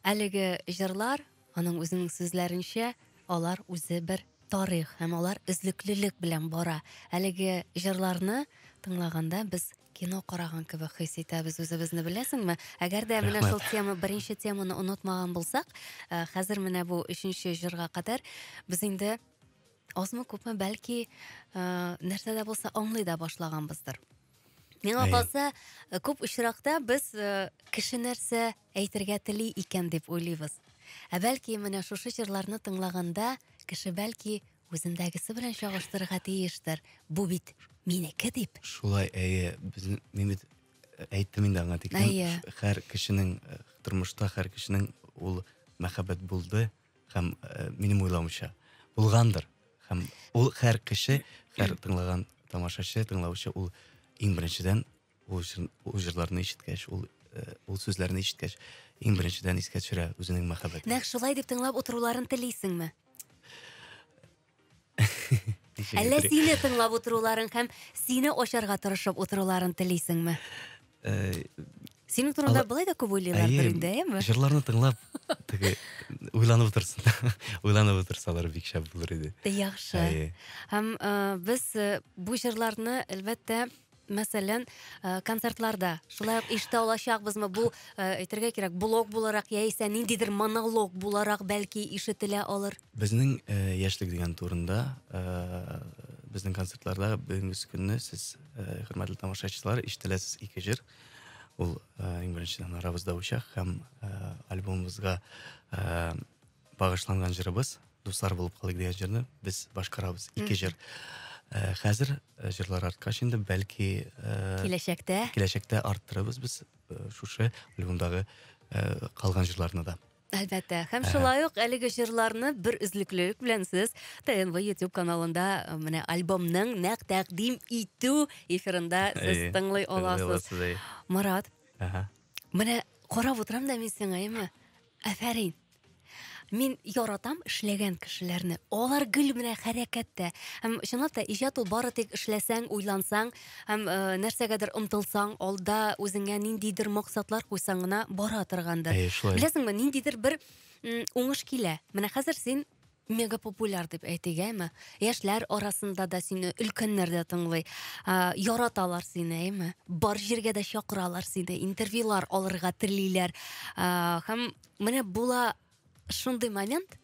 S2: Әлеге җырлар, аның үзенең сүзләренчә, алар үзе бер тарих һәм алар өзлеклелек белән бара. Әлеге җырларны тыңлаганда без кино караган кебек хис итәбез үзебезне, беләсеңме? Әгәр дә менә шул тема, беренче теманы онытмаган булсак, э, хәзер менә бу өченче җырга кадәр без инде азмы күпме бәлки э, нәрсә дә булса аңлый да башлаганбыздыр. Миңа калса, э, күп очракта без кеше нәрсә әйтергә тели икән дип уйлыйбыз. Ә бәлки менә шушы җырларны тыңлаганда кеше бәлки үзендәгесе белән чагыштырырга тиештер. Бу бит минеке дип.
S3: Шулай, әйе, безнең мин бит әйттем инде аңа тиклем.
S2: Әйе.
S3: Һәр кешенең э, тормышта һәр кешенең ул мәхәббәт булды һәм э, минем уйлавымча булгандыр. Һәм ул һәр кеше, һәр тыңлаган тамашачы, тыңлаучы ул иң беренчедән ул җыр, ул җырларны ишеткәч, ул э, ул сүзләрне ишеткәч, иң беренчедән искә төшерә үзенең мәхәббәтен.
S2: Нәкъ шулай дип тыңлап утыруларын телисеңме? Әллә сине тыңлап утыруларын һәм сине ачарга тырышып утыруларын телисеңме?
S3: Э,
S2: Синең турында болай да күп уйлыйлардыр инде, әйеме?
S3: Җырларны тыңлап, теге уйланып утырсын. Уйланып утырсалар бик шәп булыр иде.
S2: Яхшы. Һәм э, без э, бу җырларны, әлбәттә, мәсәлән, э, концертларда шулай ук ишетә алачакбызмы? Бу, э, әйтергә кирәк, блог буларак яисә ниндидер монолог буларак бәлки ишетелә алыр.
S3: Безнең э, яшьлек дигән турында безнең концертларда бүгенге көнне сез, хөрмәтле тамашачылар, ишетәләсез ике җыр. Ул иң беренчедән арабызда учак һәм альбомыбызга багышланган җырыбыз Дуслар булып калыйк дигән җырны без башкарабыз. Ике җыр. Э, хәзер э, җырлар арткач инде бәлки
S2: э, киләчәктә
S3: киләчәктә арттырабыз без шушы альбомдагы калган җырларны да.
S2: Әлбәттә. Һәм шулай ук әлеге җырларны бер өзлеклелек белән сез ТНВ YouTube каналында менә альбомның нәкъ тәкъдим итү эфирында сез тыңлый аласыз. Марат. Менә карап утырам да мин сиңа, әйме? Афәрин. Мин яратам эшләгән кешеләрне. Алар гел менә хәрәкәттә. Һәм чынлап та иҗат ул бары тик эшләсәң, уйлансаң һәм э, нәрсәгәдер омтылсаң, алда үзеңә ниндидер максатлар куйсаң гына бара торгандыр.
S3: Әйе, шулай.
S2: Беләсеңме, ниндидер бер уңыш килә. Менә хәзер син мега популяр дип әйтик, әйме? Яшьләр арасында да сине өлкәннәр дә тыңлый. Яраталар сине, әйме? Бар җиргә дә чакыралар сине, интервьюлар алырга телиләр. Һәм менә була шундый момент,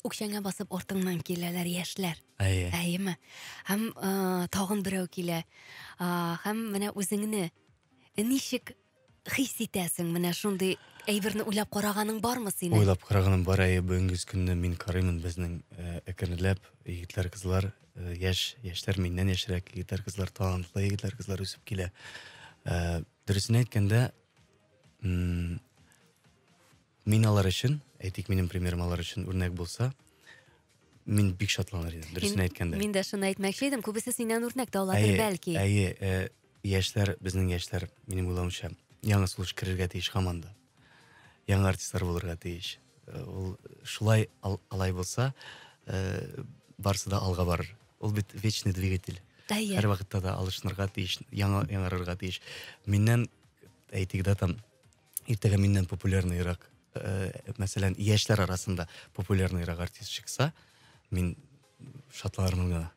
S2: үкчәңә басып артыңнан киләләр яшьләр.
S3: Әйе.
S2: Әйеме? Һәм тагын берәү килә. Һәм менә үзеңне ничек хис итәсең менә шундый әйберне уйлап караганың бармы синең?
S3: Уйлап караганым бар, әйе, бүгенге көнне мин карыймын безнең э, әкренләп егетләр, кызлар, э, яшь, яшьләр миннән яшьрәк егетләр, кызлар, талантлы егетләр, кызлар үсеп килә. Э, дөресен әйткәндә, мин алар өчен, әйтик, минем примерым алар өчен үрнәк булса, мин бик шатланыр идем, дөресен әйткәндә.
S2: Мин дә шуны әйтмәкче идем, күбесе синнән үрнәк тә аладыр бәлки.
S3: Әйе, э, яшьләр, безнең яшьләр, минем уйлавымча, яңа сулыш керергә тиеш һаман да. Яңа артистлар булырга тиеш. Э, ул шулай алай булса, э, барысы да алга барыр. Ул бит вечный двигатель.
S2: Әйе.
S3: Һәрвакытта да алышынырга тиеш, яңа яңарырга тиеш. Миннән әйтик дә там иртәгә миннән популярныйрак, э, мәсәлән, яшьләр арасында популярныйрак артист чыкса, мин шатланырмын гына.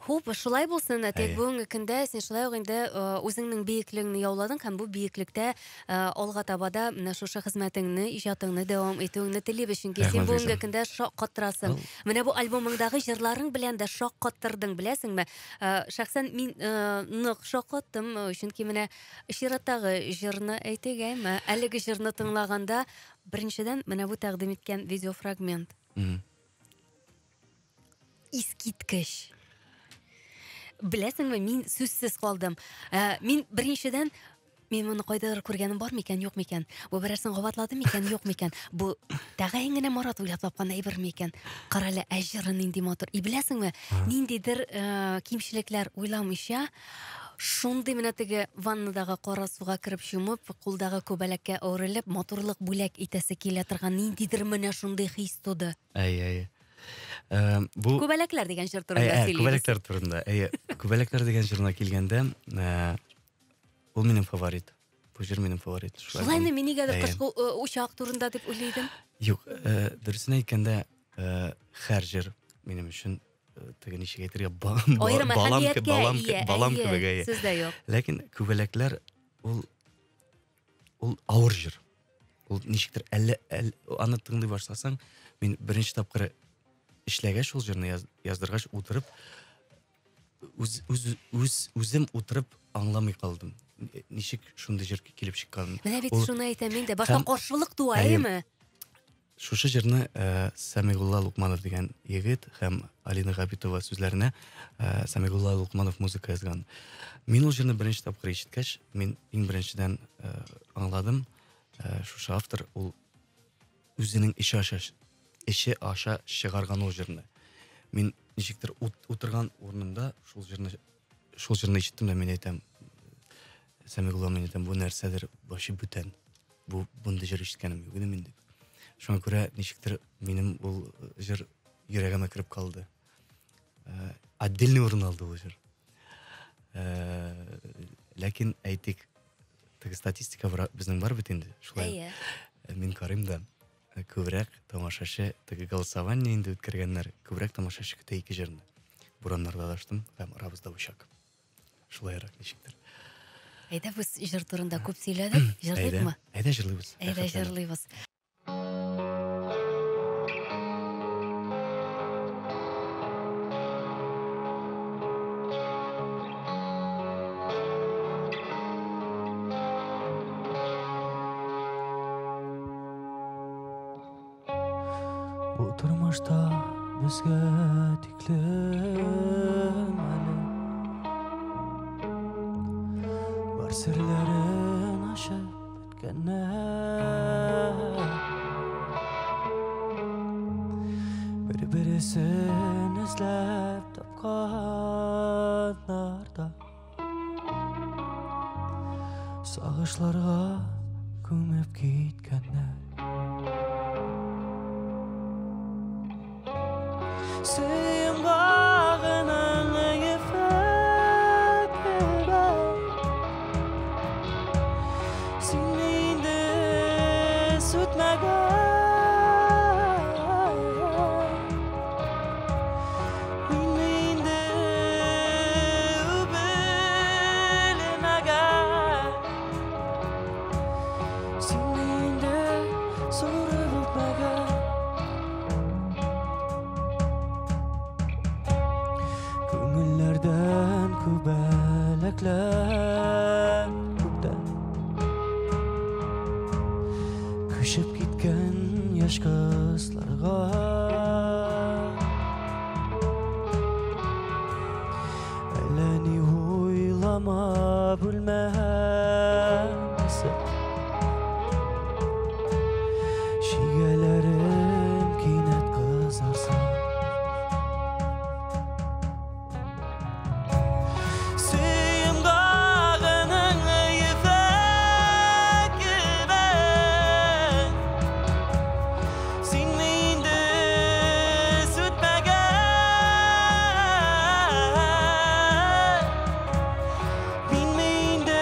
S2: Хуп, шулай булсын, тик бүгенге көндә син шулай ук инде үзеңнең биеклегеңне яуладың һәм бу биеклектә алга таба да менә шушы хезмәтеңне, иҗатыңны дәвам итүеңне телибез, чөнки син бүгенге көндә шаккаттырасың. Менә бу альбомыңдагы җырларың белән дә шаккаттырдың, беләсеңме? Шәхсән мин нык шаккаттым, чөнки менә чираттагы җырны әйтик, әйме? Әлеге җырны тыңлаганда, беренчедән, менә бу тәкъдим иткән видеофрагмент. Искиткеч. Беләсеңме, мин сүзсез калдым. Мин беренчедән, мин моны кайдадыр күргәнем бар микән, юк микән? Бу берәрсен кабатлады микән, юк микән? Бу тәгаен генә Марат уйлап тапкан әйбер микән? Карале, ә җыры нинди матур. И беләсеңме, ниндидер кимчелекләр уйламыйча, шундый менә теге ваннадагы кара суга кереп чумып, кулдагы күбәләккә әверелеп, матурлык бүләк итәсе килә торган ниндидер менә шундый хис туды.
S3: Әй, әй. Бу
S2: Күбәләкләр дигән җыр турында сөйлибез.
S3: Күбәләкләр турында. Әйе, Күбәләкләр дигән җырына килгәндә, ул минем фаворит. Бу җыр минем фаворит.
S2: Шулаймы, мин нигәдер кышкы учак турында дип уйлый идем.
S3: Юк, дөресен әйткәндә, һәр җыр минем өчен теге ничек әйтергә, балам кебек, әйе.
S2: Сүз дә юк.
S3: Ләкин Күбәләкләр ул авыр җыр. Ул ничектер әллә аны тыңлый башласаң, мин беренче тапкыр эшләгәч шул җырны яздыргач утырып үзем утырып аңламый калдым. Ничек шундый җыр килеп чыккан.
S2: Менә бит шуны әйтәм мин дә. Башта каршылык туа, әйеме?
S3: Шушы җырны Сәмигулла Лукманов дигән егет һәм Алина Габитова сүзләренә Сәмигулла Лукманов музыка язган. Мин ул җырны беренче тапкыр ишеткәч, мин иң беренчедән аңладым, шушы автор ул үзенең эше аша чыгарган ул җырны. Мин ничектер утырган урынымда шул җырны ишеттем дә мин әйтәм, Сәмигулла, мин әйтәм, бу нәрсәдер башы бүтән. Бу бундый җыр ишеткәнем юк иде мин дип. Шуңа күрә ничектер минем ул җыр йөрәгемә кереп калды. Отдельный урын алды ул җыр. Ләкин әйтик, теге статистика безнең бар бит инде. Шулай. Мин карыйм да, күбрәк тамашачы, теге голосование инде үткәргәннәр, күбрәк тамашачы көтә ике җырны. Бураннарда адаштым һәм арабызда учак. Шулайрак ничектер.
S2: Әйдә, без җыр турында күп сөйләдек. Җырлыйкмы?
S3: Әйдә җырлыйбыз.
S2: Әйдә җырлыйбыз.
S1: Бу тормышта безгә тиклем әле бар серләрен ачып беткәннәр, бер-бересен эзләп тапканнар да сагышларга күмеп киткәннәр. Сөйгәнең ефәк кебек, син инде сүтмәгән, мин инде үбелмәгән, син инде сорып үпмәгән. Күңелләрдән күбәләкләр күктән күчеп киткән яшь кызларга. Әллә ни уйлама бүлмәсе, чигәләрем кинәт кызарса. Сөйгәнең ефәк кебек, син инде сүтмәгән, мин инде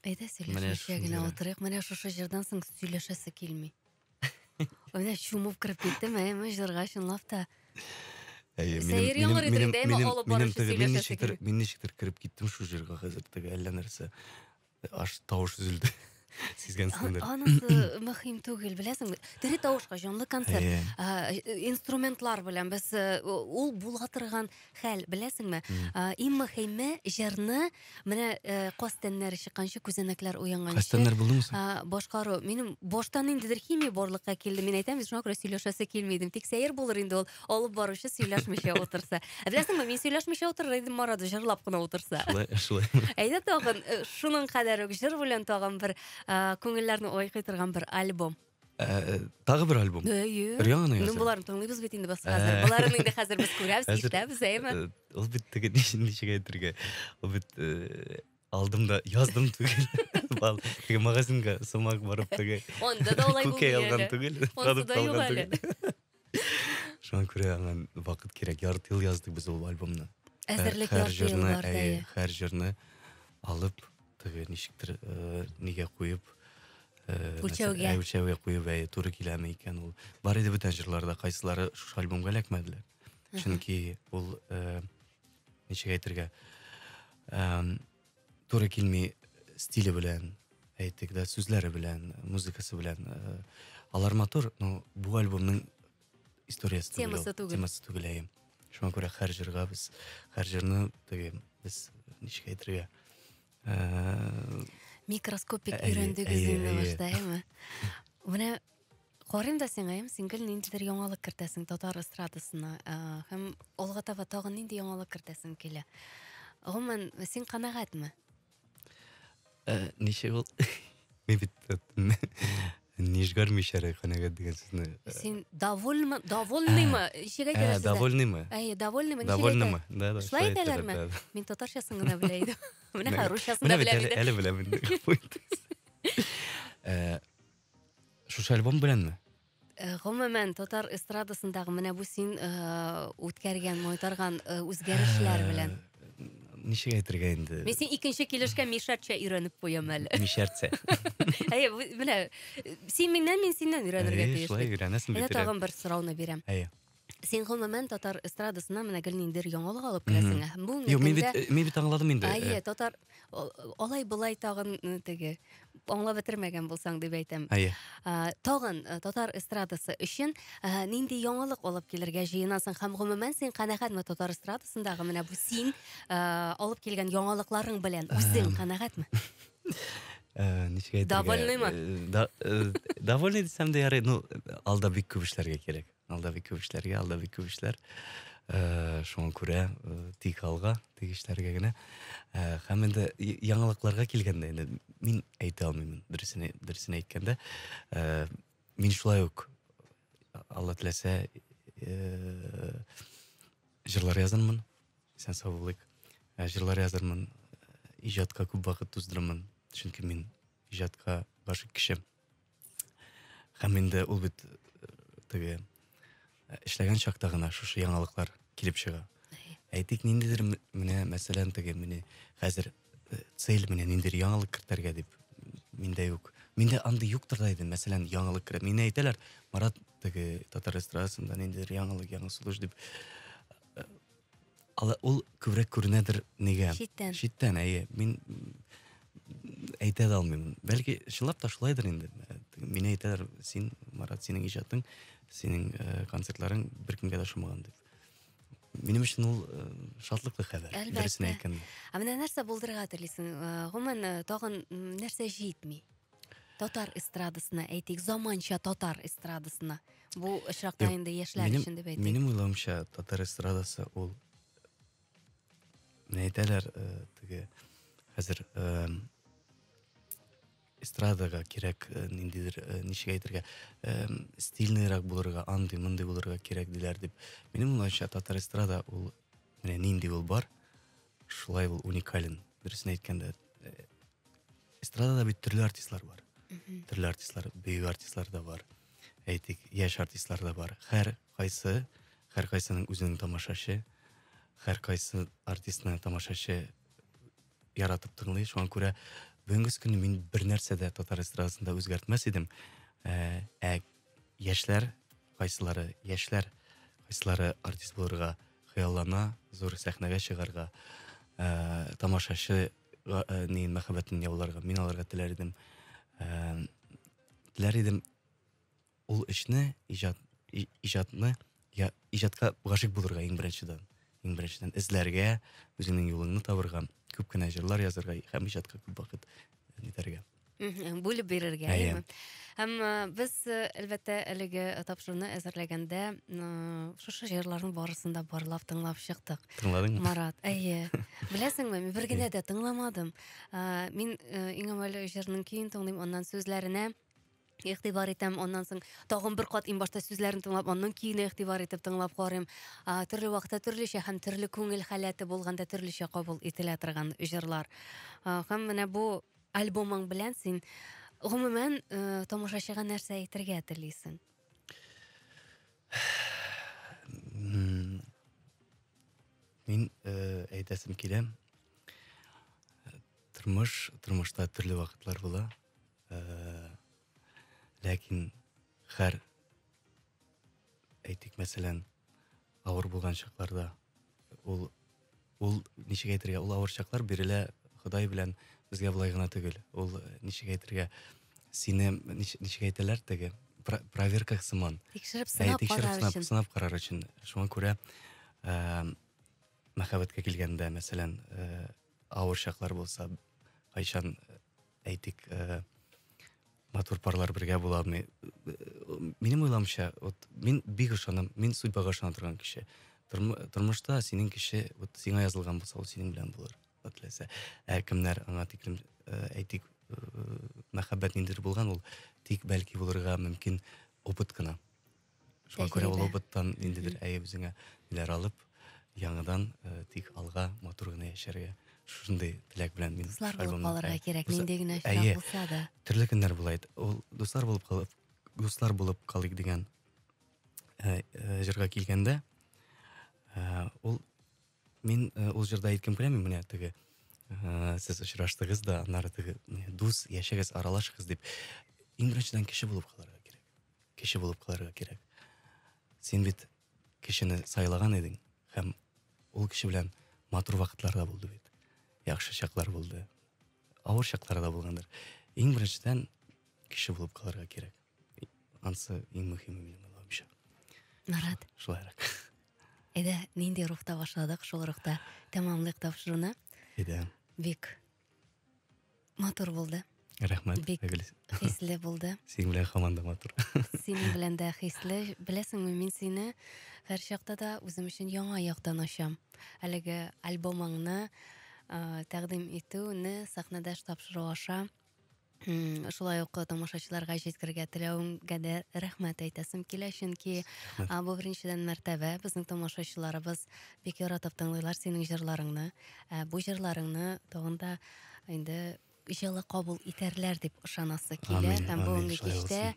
S2: Әйдә сөйләшмичә генә утырыйк. Менә шушы җырдан соң сөйләшәсе килми. Менә чумып кереп киттем, әйме җырга чынлап та.
S3: Әйе,
S2: Сәер яңгыр итер инде, әмма алып баручы сөйләшәсе килми.
S3: Мин ничектер кереп киттем шул җырга хәзер, теге әллә нәрсә. Аш тавыш өзелде. Сизгәнсеңдер.
S2: Анысы мөһим түгел, беләсеңме? Тере тавышка җанлы концерт, инструментлар белән без ул була торган хәл, беләсеңме? Иң мөһиме җырны менә каз тәннәре чыкканчы, күзәнәкләр уянганчы.
S3: Каз тәннәр булдымы соң?
S2: Башкару. Минем башта ниндидер химия барлыкка килде. Мин әйтәм, шуңа күрә сөйләшәсе килми идем. Тик сәер булыр инде ул алып баручы сөйләшмичә утырса. Ә беләсеңме, мин сөйләшмичә утырыр идем, Марат җырлап кына утырса.
S3: Шулай, шулай.
S2: Әйдә тагын шуның кадәр үк җыр белән тагын бер күңелләрне айкый торган бер альбом.
S3: Тагы бер альбом.
S2: Әйе.
S3: Өр-яңаны
S2: Ну,
S3: яза.
S2: боларын тыңлыйбыз бит инде без хәзер. Боларын инде хәзер без күрәбез, ишетәбез, әйеме?
S3: Ул бит теге ничек әйтергә? Ул бит алдым да яздым түгел. Бал, теге магазинга сумак барып теге.
S2: Анда да алай
S3: Күкәй
S2: булмый
S3: алган
S2: әле.
S3: түгел,
S2: Ансы
S3: продукт
S2: да юк
S3: алган
S2: әле.
S3: түгел. Шуңа күрә аңа вакыт кирәк. Ярты ел яздык без ул альбомны.
S2: Әзерлек
S3: Һәр
S2: ярты ел
S3: җырны,
S2: барды,
S3: әйе,
S2: әйе.
S3: һәр җырны алып, теге ничектер нигә куеп,
S2: Үлчәүгә.
S3: Үлчәүгә куеп, әйе, туры киләме икән ул. Бар иде бүтән җырларда, кайсылары шушы альбомга эләкмәделәр. Чөнки ул, ничек әйтергә, туры килми стиле белән, әйтик дә, сүзләре белән, музыкасы белән. Алар матур, но бу альбомның историясе түгел.
S2: Темасы түгел.
S3: Темасы түгел, әйе. Шуңа күрә һәр җырга без, һәр җырны теге без ничек әйтергә,
S2: Микроскопик өйрәндегез инде башта, әйеме? Менә карыйм да сиңа, әйеме, син гел ниндидер яңалык кертәсең татар эстрадасына, һәм алга таба тагын нинди яңалык кертәсең килә. Гомумән, син канәгатьме?
S3: Ничек ул? Мин бит Нижгар мишәре канәгать дигән сүзне.
S2: Син довольмы, довольныймы? Ничек әйтәләр сездә?
S3: Довольныймы?
S2: Әйе, довольныймы? Ничек
S3: Довольныймы? Да, да.
S2: Шулай әйтәләрме? Мин татарчасын гына белә идем. Менә хәзер русчасын да
S3: Менә бит
S2: беләм
S3: әле,
S2: инде.
S3: әле беләм инде. Шушы альбом беләнме?
S2: Гомумән, татар эстрадасындагы менә бу син үткәргән, майтарган үзгәрешләр белән.
S3: Ничек әйтергә инде?
S2: Мин син икенче килешкә мишәрчә өйрәнеп куям әле.
S3: Мишәрчә.
S2: Әйе, менә син миннән, мин синнән өйрәнергә
S3: Әйе,
S2: тиеш.
S3: Шулай өйрәнәсең
S2: Әйдә
S3: бит.
S2: тагын бер сорауны бирәм.
S3: Әйе.
S2: Син гомумән татар эстрадасына менә гел ниндидер яңалык алып керәсең. Һәм бу
S3: Юк, мин бит аңладым инде.
S2: Әйе, татар алай былай тагын теге аңлап бетермәгән булсаң дип әйтәм.
S3: Әйе.
S2: Тагын татар эстрадасы өчен нинди яңалык алып килергә җыенасың һәм гомумән син канәгатьме татар эстрадасындагы менә бу син алып килгән яңалыкларың белән үзең канәгатьме?
S3: Ничек әйтергә?
S2: Довольныймы?
S3: Довольный дисәм дә ярый, ну, алда бик күп эшләргә кирәк. Алда бик күп эшләргә, алда бик күп эшләр. Шуңа күрә тик алга, тик эшләргә генә. Һәм инде яңалыкларга килгәндә инде мин әйтә алмыйм, дөресен әйткәндә, мин шулай ук Алла теләсә, җырлар язармын, исән сау булыйк. Җырлар язармын, иҗатка күп вакыт туздырырмын, чөнки мин иҗатка гашыйк кеше. Һәм инде ул бит теге эшләгән чакта гына шушы яңалыклар килеп чыга. Әйтик, ниндидер менә, мәсәлән, теге менә хәзер цель менә ниндидер яңалык кертергә дип миндә юк. Миндә андый юктыр да иде, мәсәлән, яңалык керә. Мине әйтәләр, Марат, теге татар эстрадасында ниндидер яңалык, яңа сулыш дип. Ала ул күбрәк күренәдер нигә?
S2: Читтән.
S3: Читтән, әйе. Мин әйтә дә алмыйм. Бәлки чынлап та шулайдыр инде. Мине әйтәләр, син, Марат, синең иҗатың, синең концертларың беркемгә дә ошамаган дип. Минем өчен ул шатлыклы хәбәр, дөресен әйткәндә.
S2: Ә менә нәрсә булдырырга телисең? Гомумән, тагын нәрсә җитми? Татар эстрадасына, әйтик, заманча татар эстрадасына. Бу очракта инде яшьләр өчен дип әйтик.
S3: Минем уйлавымча, татар эстрадасы ул менә әйтәләр, теге хәзер эстрадага кирәк ниндидер, ничек әйтергә, стильныйрак булырга, андый-мондый булырга кирәк диләр дип. Минем уйлавымча, татар эстрада ул менә нинди ул бар, шулай ул уникален. Дөресен әйткәндә, эстрадада бит төрле артистлар бар. Төрле артистлар, бөек артистлар да бар. Әйтик, яшь артистлар да бар. Һәр кайсы, һәр кайсының үзенең тамашачы, һәр кайсы артистны тамашачы яратып тыңлый. Шуңа күрә Бүгенге көнне мин бер нәрсә дә татар эстрадасында үзгәртмәс идем. Ә яшьләр, кайсылары яшьләр, кайсылары артист булырга хыяллана, зур сәхнәгә чыгарга, тамашачы ни мәхәббәтен яуларга, мин аларга теләр идем. Теләр идем ул эшне, иҗат, иҗатны, я, иҗатка гашыйк булырга иң беренчедән. Иң беренчедән эзләргә, үзеңнең юлыңны табырга, күп кенә җырлар язарга һәм иҗатка күп вакыт нитәргә.
S2: Бүлеп бирергә, әйеме? Һәм без, әлбәттә, әлеге тапшыруны әзерләгәндә шушы җырларның барысын да барлап тыңлап чыктык.
S3: Тыңладыңмы?
S2: Марат, әйе. Беләсеңме, мин бер генә дә тыңламадым. Мин иң әүвәл җырның көен тыңлыйм, аннан сүзләренә игътибар итәм, аннан соң тагын бер кат иң башта сүзләрен тыңлап, аннан көенә игътибар итеп тыңлап карыйм. Төрле вакытта төрлечә һәм төрле күңел халәте булганда төрлечә кабул ителә торган җырлар. Һәм менә бу альбомың белән син гомумән тамашачыга нәрсә әйтергә телисең?
S3: Мин әйтәсем килә. Тормыш, тормышта төрле вакытлар була. Ләкин һәр, әйтик, мәсәлән, авыр булган чакларда ул ул ничек әйтергә, ул авыр чаклар бирелә Ходай белән безгә болай гына түгел. Ул ничек әйтергә, сине ничек әйтәләр теге проверка сыман.
S2: Тикшереп сынап карар өчен.
S3: Сынап карар өчен. Шуңа күрә мәхәббәткә килгәндә, мәсәлән, авыр чаклар булса, кайчан әйтик, матур парлар бергә була алмый. Минем уйламча, вот мин бик ышанам, мин судьбага ышана торган кеше. Тормышта синең кеше, вот сиңа язылган булса, ул синең белән булыр. Теләсә. Ә кемнәр аңа тиклем, әйтик, мәхәббәт ниндидер булган, ул тик бәлки булырга мөмкин опыт кына. Шуңа күрә ул опыттан ниндидер әйе үзеңә ниләр алып, яңадан тик алга матур гына яшәргә. Шушындый теләк белән мин
S2: дуслар булып калырга кирәк, нинди генә очрак булса да.
S3: Төрле көннәр була иде. Ул дуслар булып калып, дуслар булып калыйк дигән җырга килгәндә, ул мин ул җырда әйткем килә, мин менә теге сез очраштыгыз да, аннары теге дус яшәгез, аралашыгыз дип. Иң беренчедән кеше булып калырга кирәк. Кеше булып калырга кирәк. Син бит кешене сайлаган идең һәм ул кеше белән матур вакытлар да булды бит. Яхшы чаклар булды. Авыр чаклар да булгандыр. Иң беренчедән кеше булып калырга кирәк. Ансы иң мөһиме минем уйлавымча.
S2: Марат.
S3: Шулайрак.
S2: Әйдә, нинди рухта башладык, шул рухта тәмамлыйк тапшыруны.
S3: Әйдә.
S2: Бик матур булды.
S3: Рәхмәт.
S2: Бик хисле булды.
S3: Синең белән һаман да матур.
S2: Синең белән дә хисле. Беләсеңме, мин сине һәр чакта да үзем өчен яңа яктан ачам. Әлеге альбомыңны тәкъдим итүне сәхнәдәш тапшыру аша шулай ук тамашачыларга җиткерергә теләвемгә дә рәхмәт әйтәсем килә, чөнки бу беренчедән мәртәбә, безнең тамашачыларыбыз бик яратып тыңлыйлар синең җырларыңны. Бу җырларыңны тагын да инде җылы кабул итәрләр дип ышанасы килә. Һәм бүгенге кичтә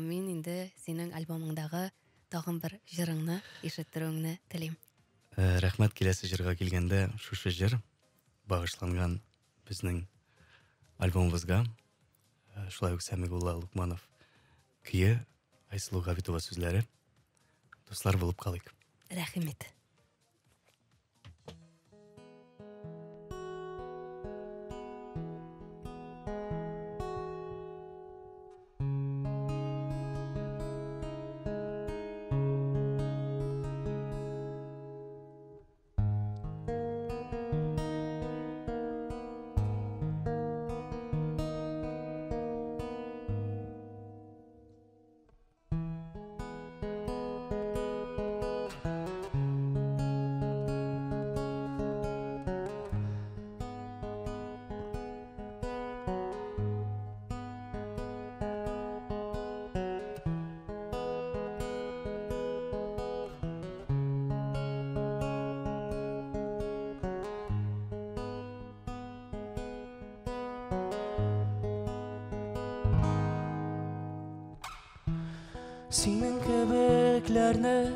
S2: мин инде синең альбомыңдагы тагын бер җырыңны ишеттерүеңне телим.
S3: Рәхмәт. Киләсе җырга килгәндә, шушы җыр багышланган безнең альбомыбызга. Шулай ук Сәмигулла Лукманов көе, Айсылу Габитова сүзләре. Дуслар булып калыйк.
S2: Рәхим ит.
S1: Синең кебекләрне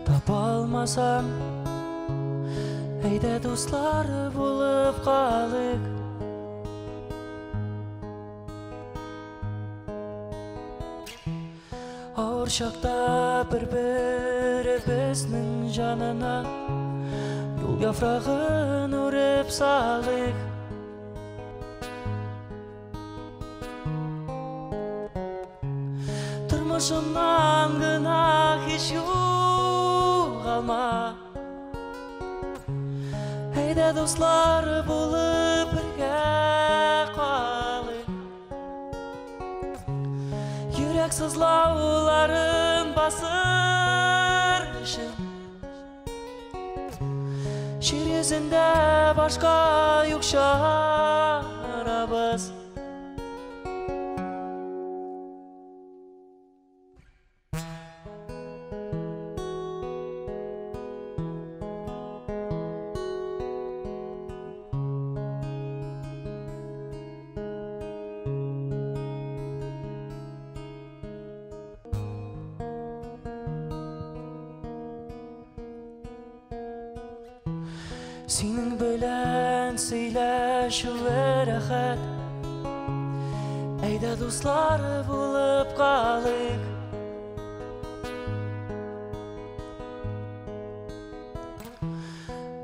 S1: таба алмасам, әйдә дуслар булып калыйк. Авыр чакта бер-беребезнең җанына юл яфрагын үреп салыйк. Тормышымнан гына һич югалма. Әйдә, дуслар булып бергә калыйк. Йөрәк сызлауларын басыр өчен Җир йөзендә башка юк чарабыз. Синең белән сөйләшүе рәхәт. Әйдә, дуслар булып калыйк.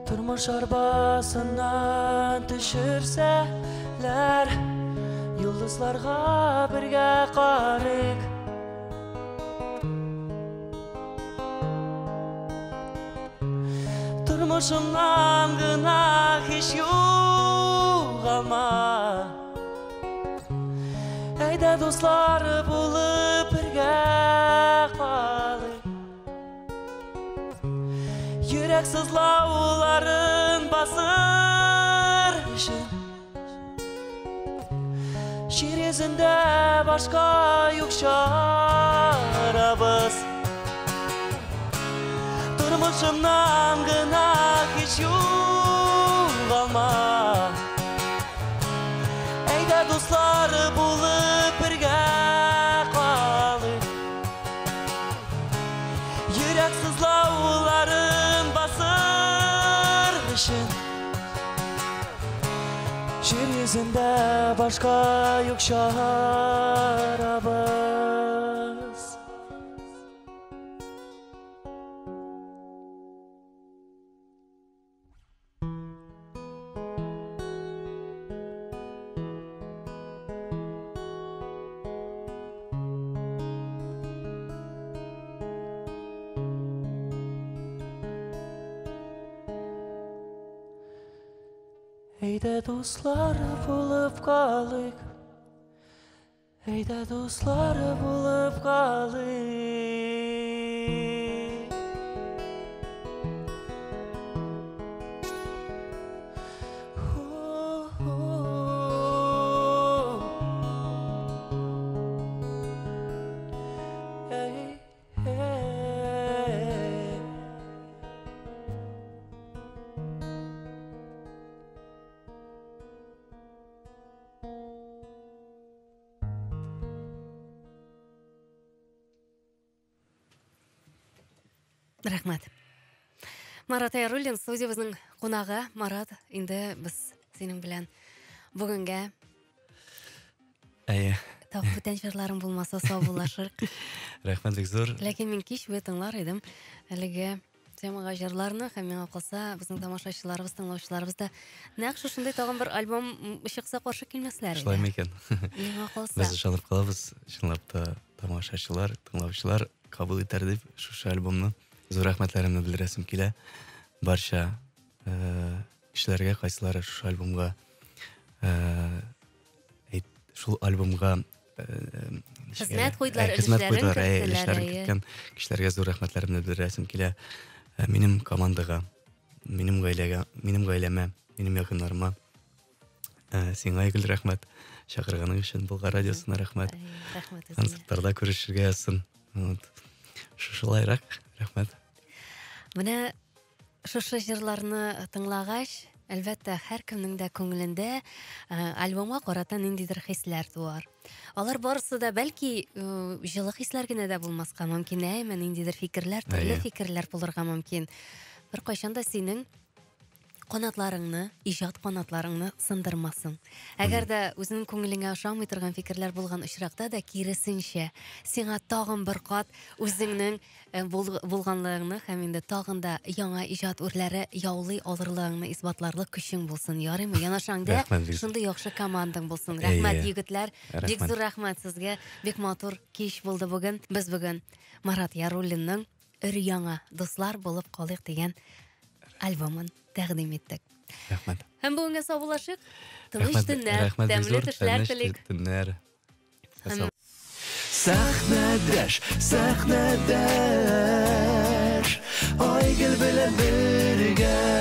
S1: Тормыш арбасыннан төшерсәләр, йолдызларга бергә карыйк. Тормышымнан гына һич югалма. Әйдә, дуслар булып бергә калыйк. Йөрәк сызлауларын басыр өчен Җир йөзендә башка юк чарабыз. Тормышымнан гына һич югалма. Әйдә, дуслар булып бергә калыйк. Йөрәк сызлауларын басыр өчен Җир йөзендә башка юк чарабыз. Әйдә, дуслар булып калыйк. Әйдә, дуслар булып калыйк. Эй, эй.
S2: Рәхмәт. Марат Яруллин студиябезнең кунагы. Марат, инде без синең белән бүгенгә
S3: Әйе.
S2: тагы бүтән җырларың булмаса саубуллашырык.
S3: Рәхмәт бик зур.
S2: Ләкин мин кич буе тыңлар идем әлеге темага җырларны һәм миңа калса, безнең тамашачыларыбыз, тыңлаучыларыбыз да нәкъ шушындый тагын бер альбом чыкса каршы килмәсләр иде.
S3: Шулай микән?
S2: Миңа калса.
S3: Без ышанып калабыз, чынлап та тамашачылар, тыңлаучылар кабул итәр дип шушы альбомны. Зур рәхмәтләремне белдерәсем килә барча кешеләргә, кайсылары шушы альбомга шул альбомга
S2: хезмәт куйдылар,
S3: хезмәт
S2: өлешләрен
S3: куйдылар,
S2: керттеләр,
S3: өлешләрен
S2: әйе.
S3: керткән кешеләргә зур рәхмәтләремне белдерәсем килә. Минем командага, минем гаиләгә, минем гаиләмә, минем якыннарыма, сиңа, Айгөл, рәхмәт чакырганың өчен, Болгар радиосына рәхмәт.
S2: Әй, рәхмәт үзеңә.
S3: Концертларда күрешергә язсын. Вот. Шушылайрак, рәхмәт.
S2: Менә шушы җырларны тыңлагач, әлбәттә, һәркемнең дә күңелендә альбомга карата ниндидер хисләр туар. Алар барысы да бәлки җылы хисләр генә дә булмаска мөмкин, әмма ниндидер фикерләр, төрле
S3: Әйе.
S2: фикерләр булырга мөмкин. Бер кайчан да синең Канатларыңны, иҗат канатларыңны сындырмасын. Әгәр дә үзеңнең күңелеңә ошамый торган фикерләр булган очракта да, киресенчә, сиңа тагын бер кат үзеңнең э, булганлыгыңны һәм инде тагын да яңа иҗат үрләре яулый алырлыгыңны исбатларлык көчең булсын. Ярыймы? Янәшәңдә шундый яхшы командаң булсын. Рәхмәт, егетләр. Бик зур рәхмәт сезгә. Бик матур кич булды бүген. Без бүген Марат Яруллинның Өр-яңа дуслар булып калыйк дигән альбомын тәкъдим иттек.
S3: Рәхмәт.
S2: Һәм бүгенгә саубуллашыйк. Тыныч төннәр, тәмле төшләр телик.
S3: Төннәр.
S1: Сәхнәдәш, сәхнәдәш, Айгөл белән бергә.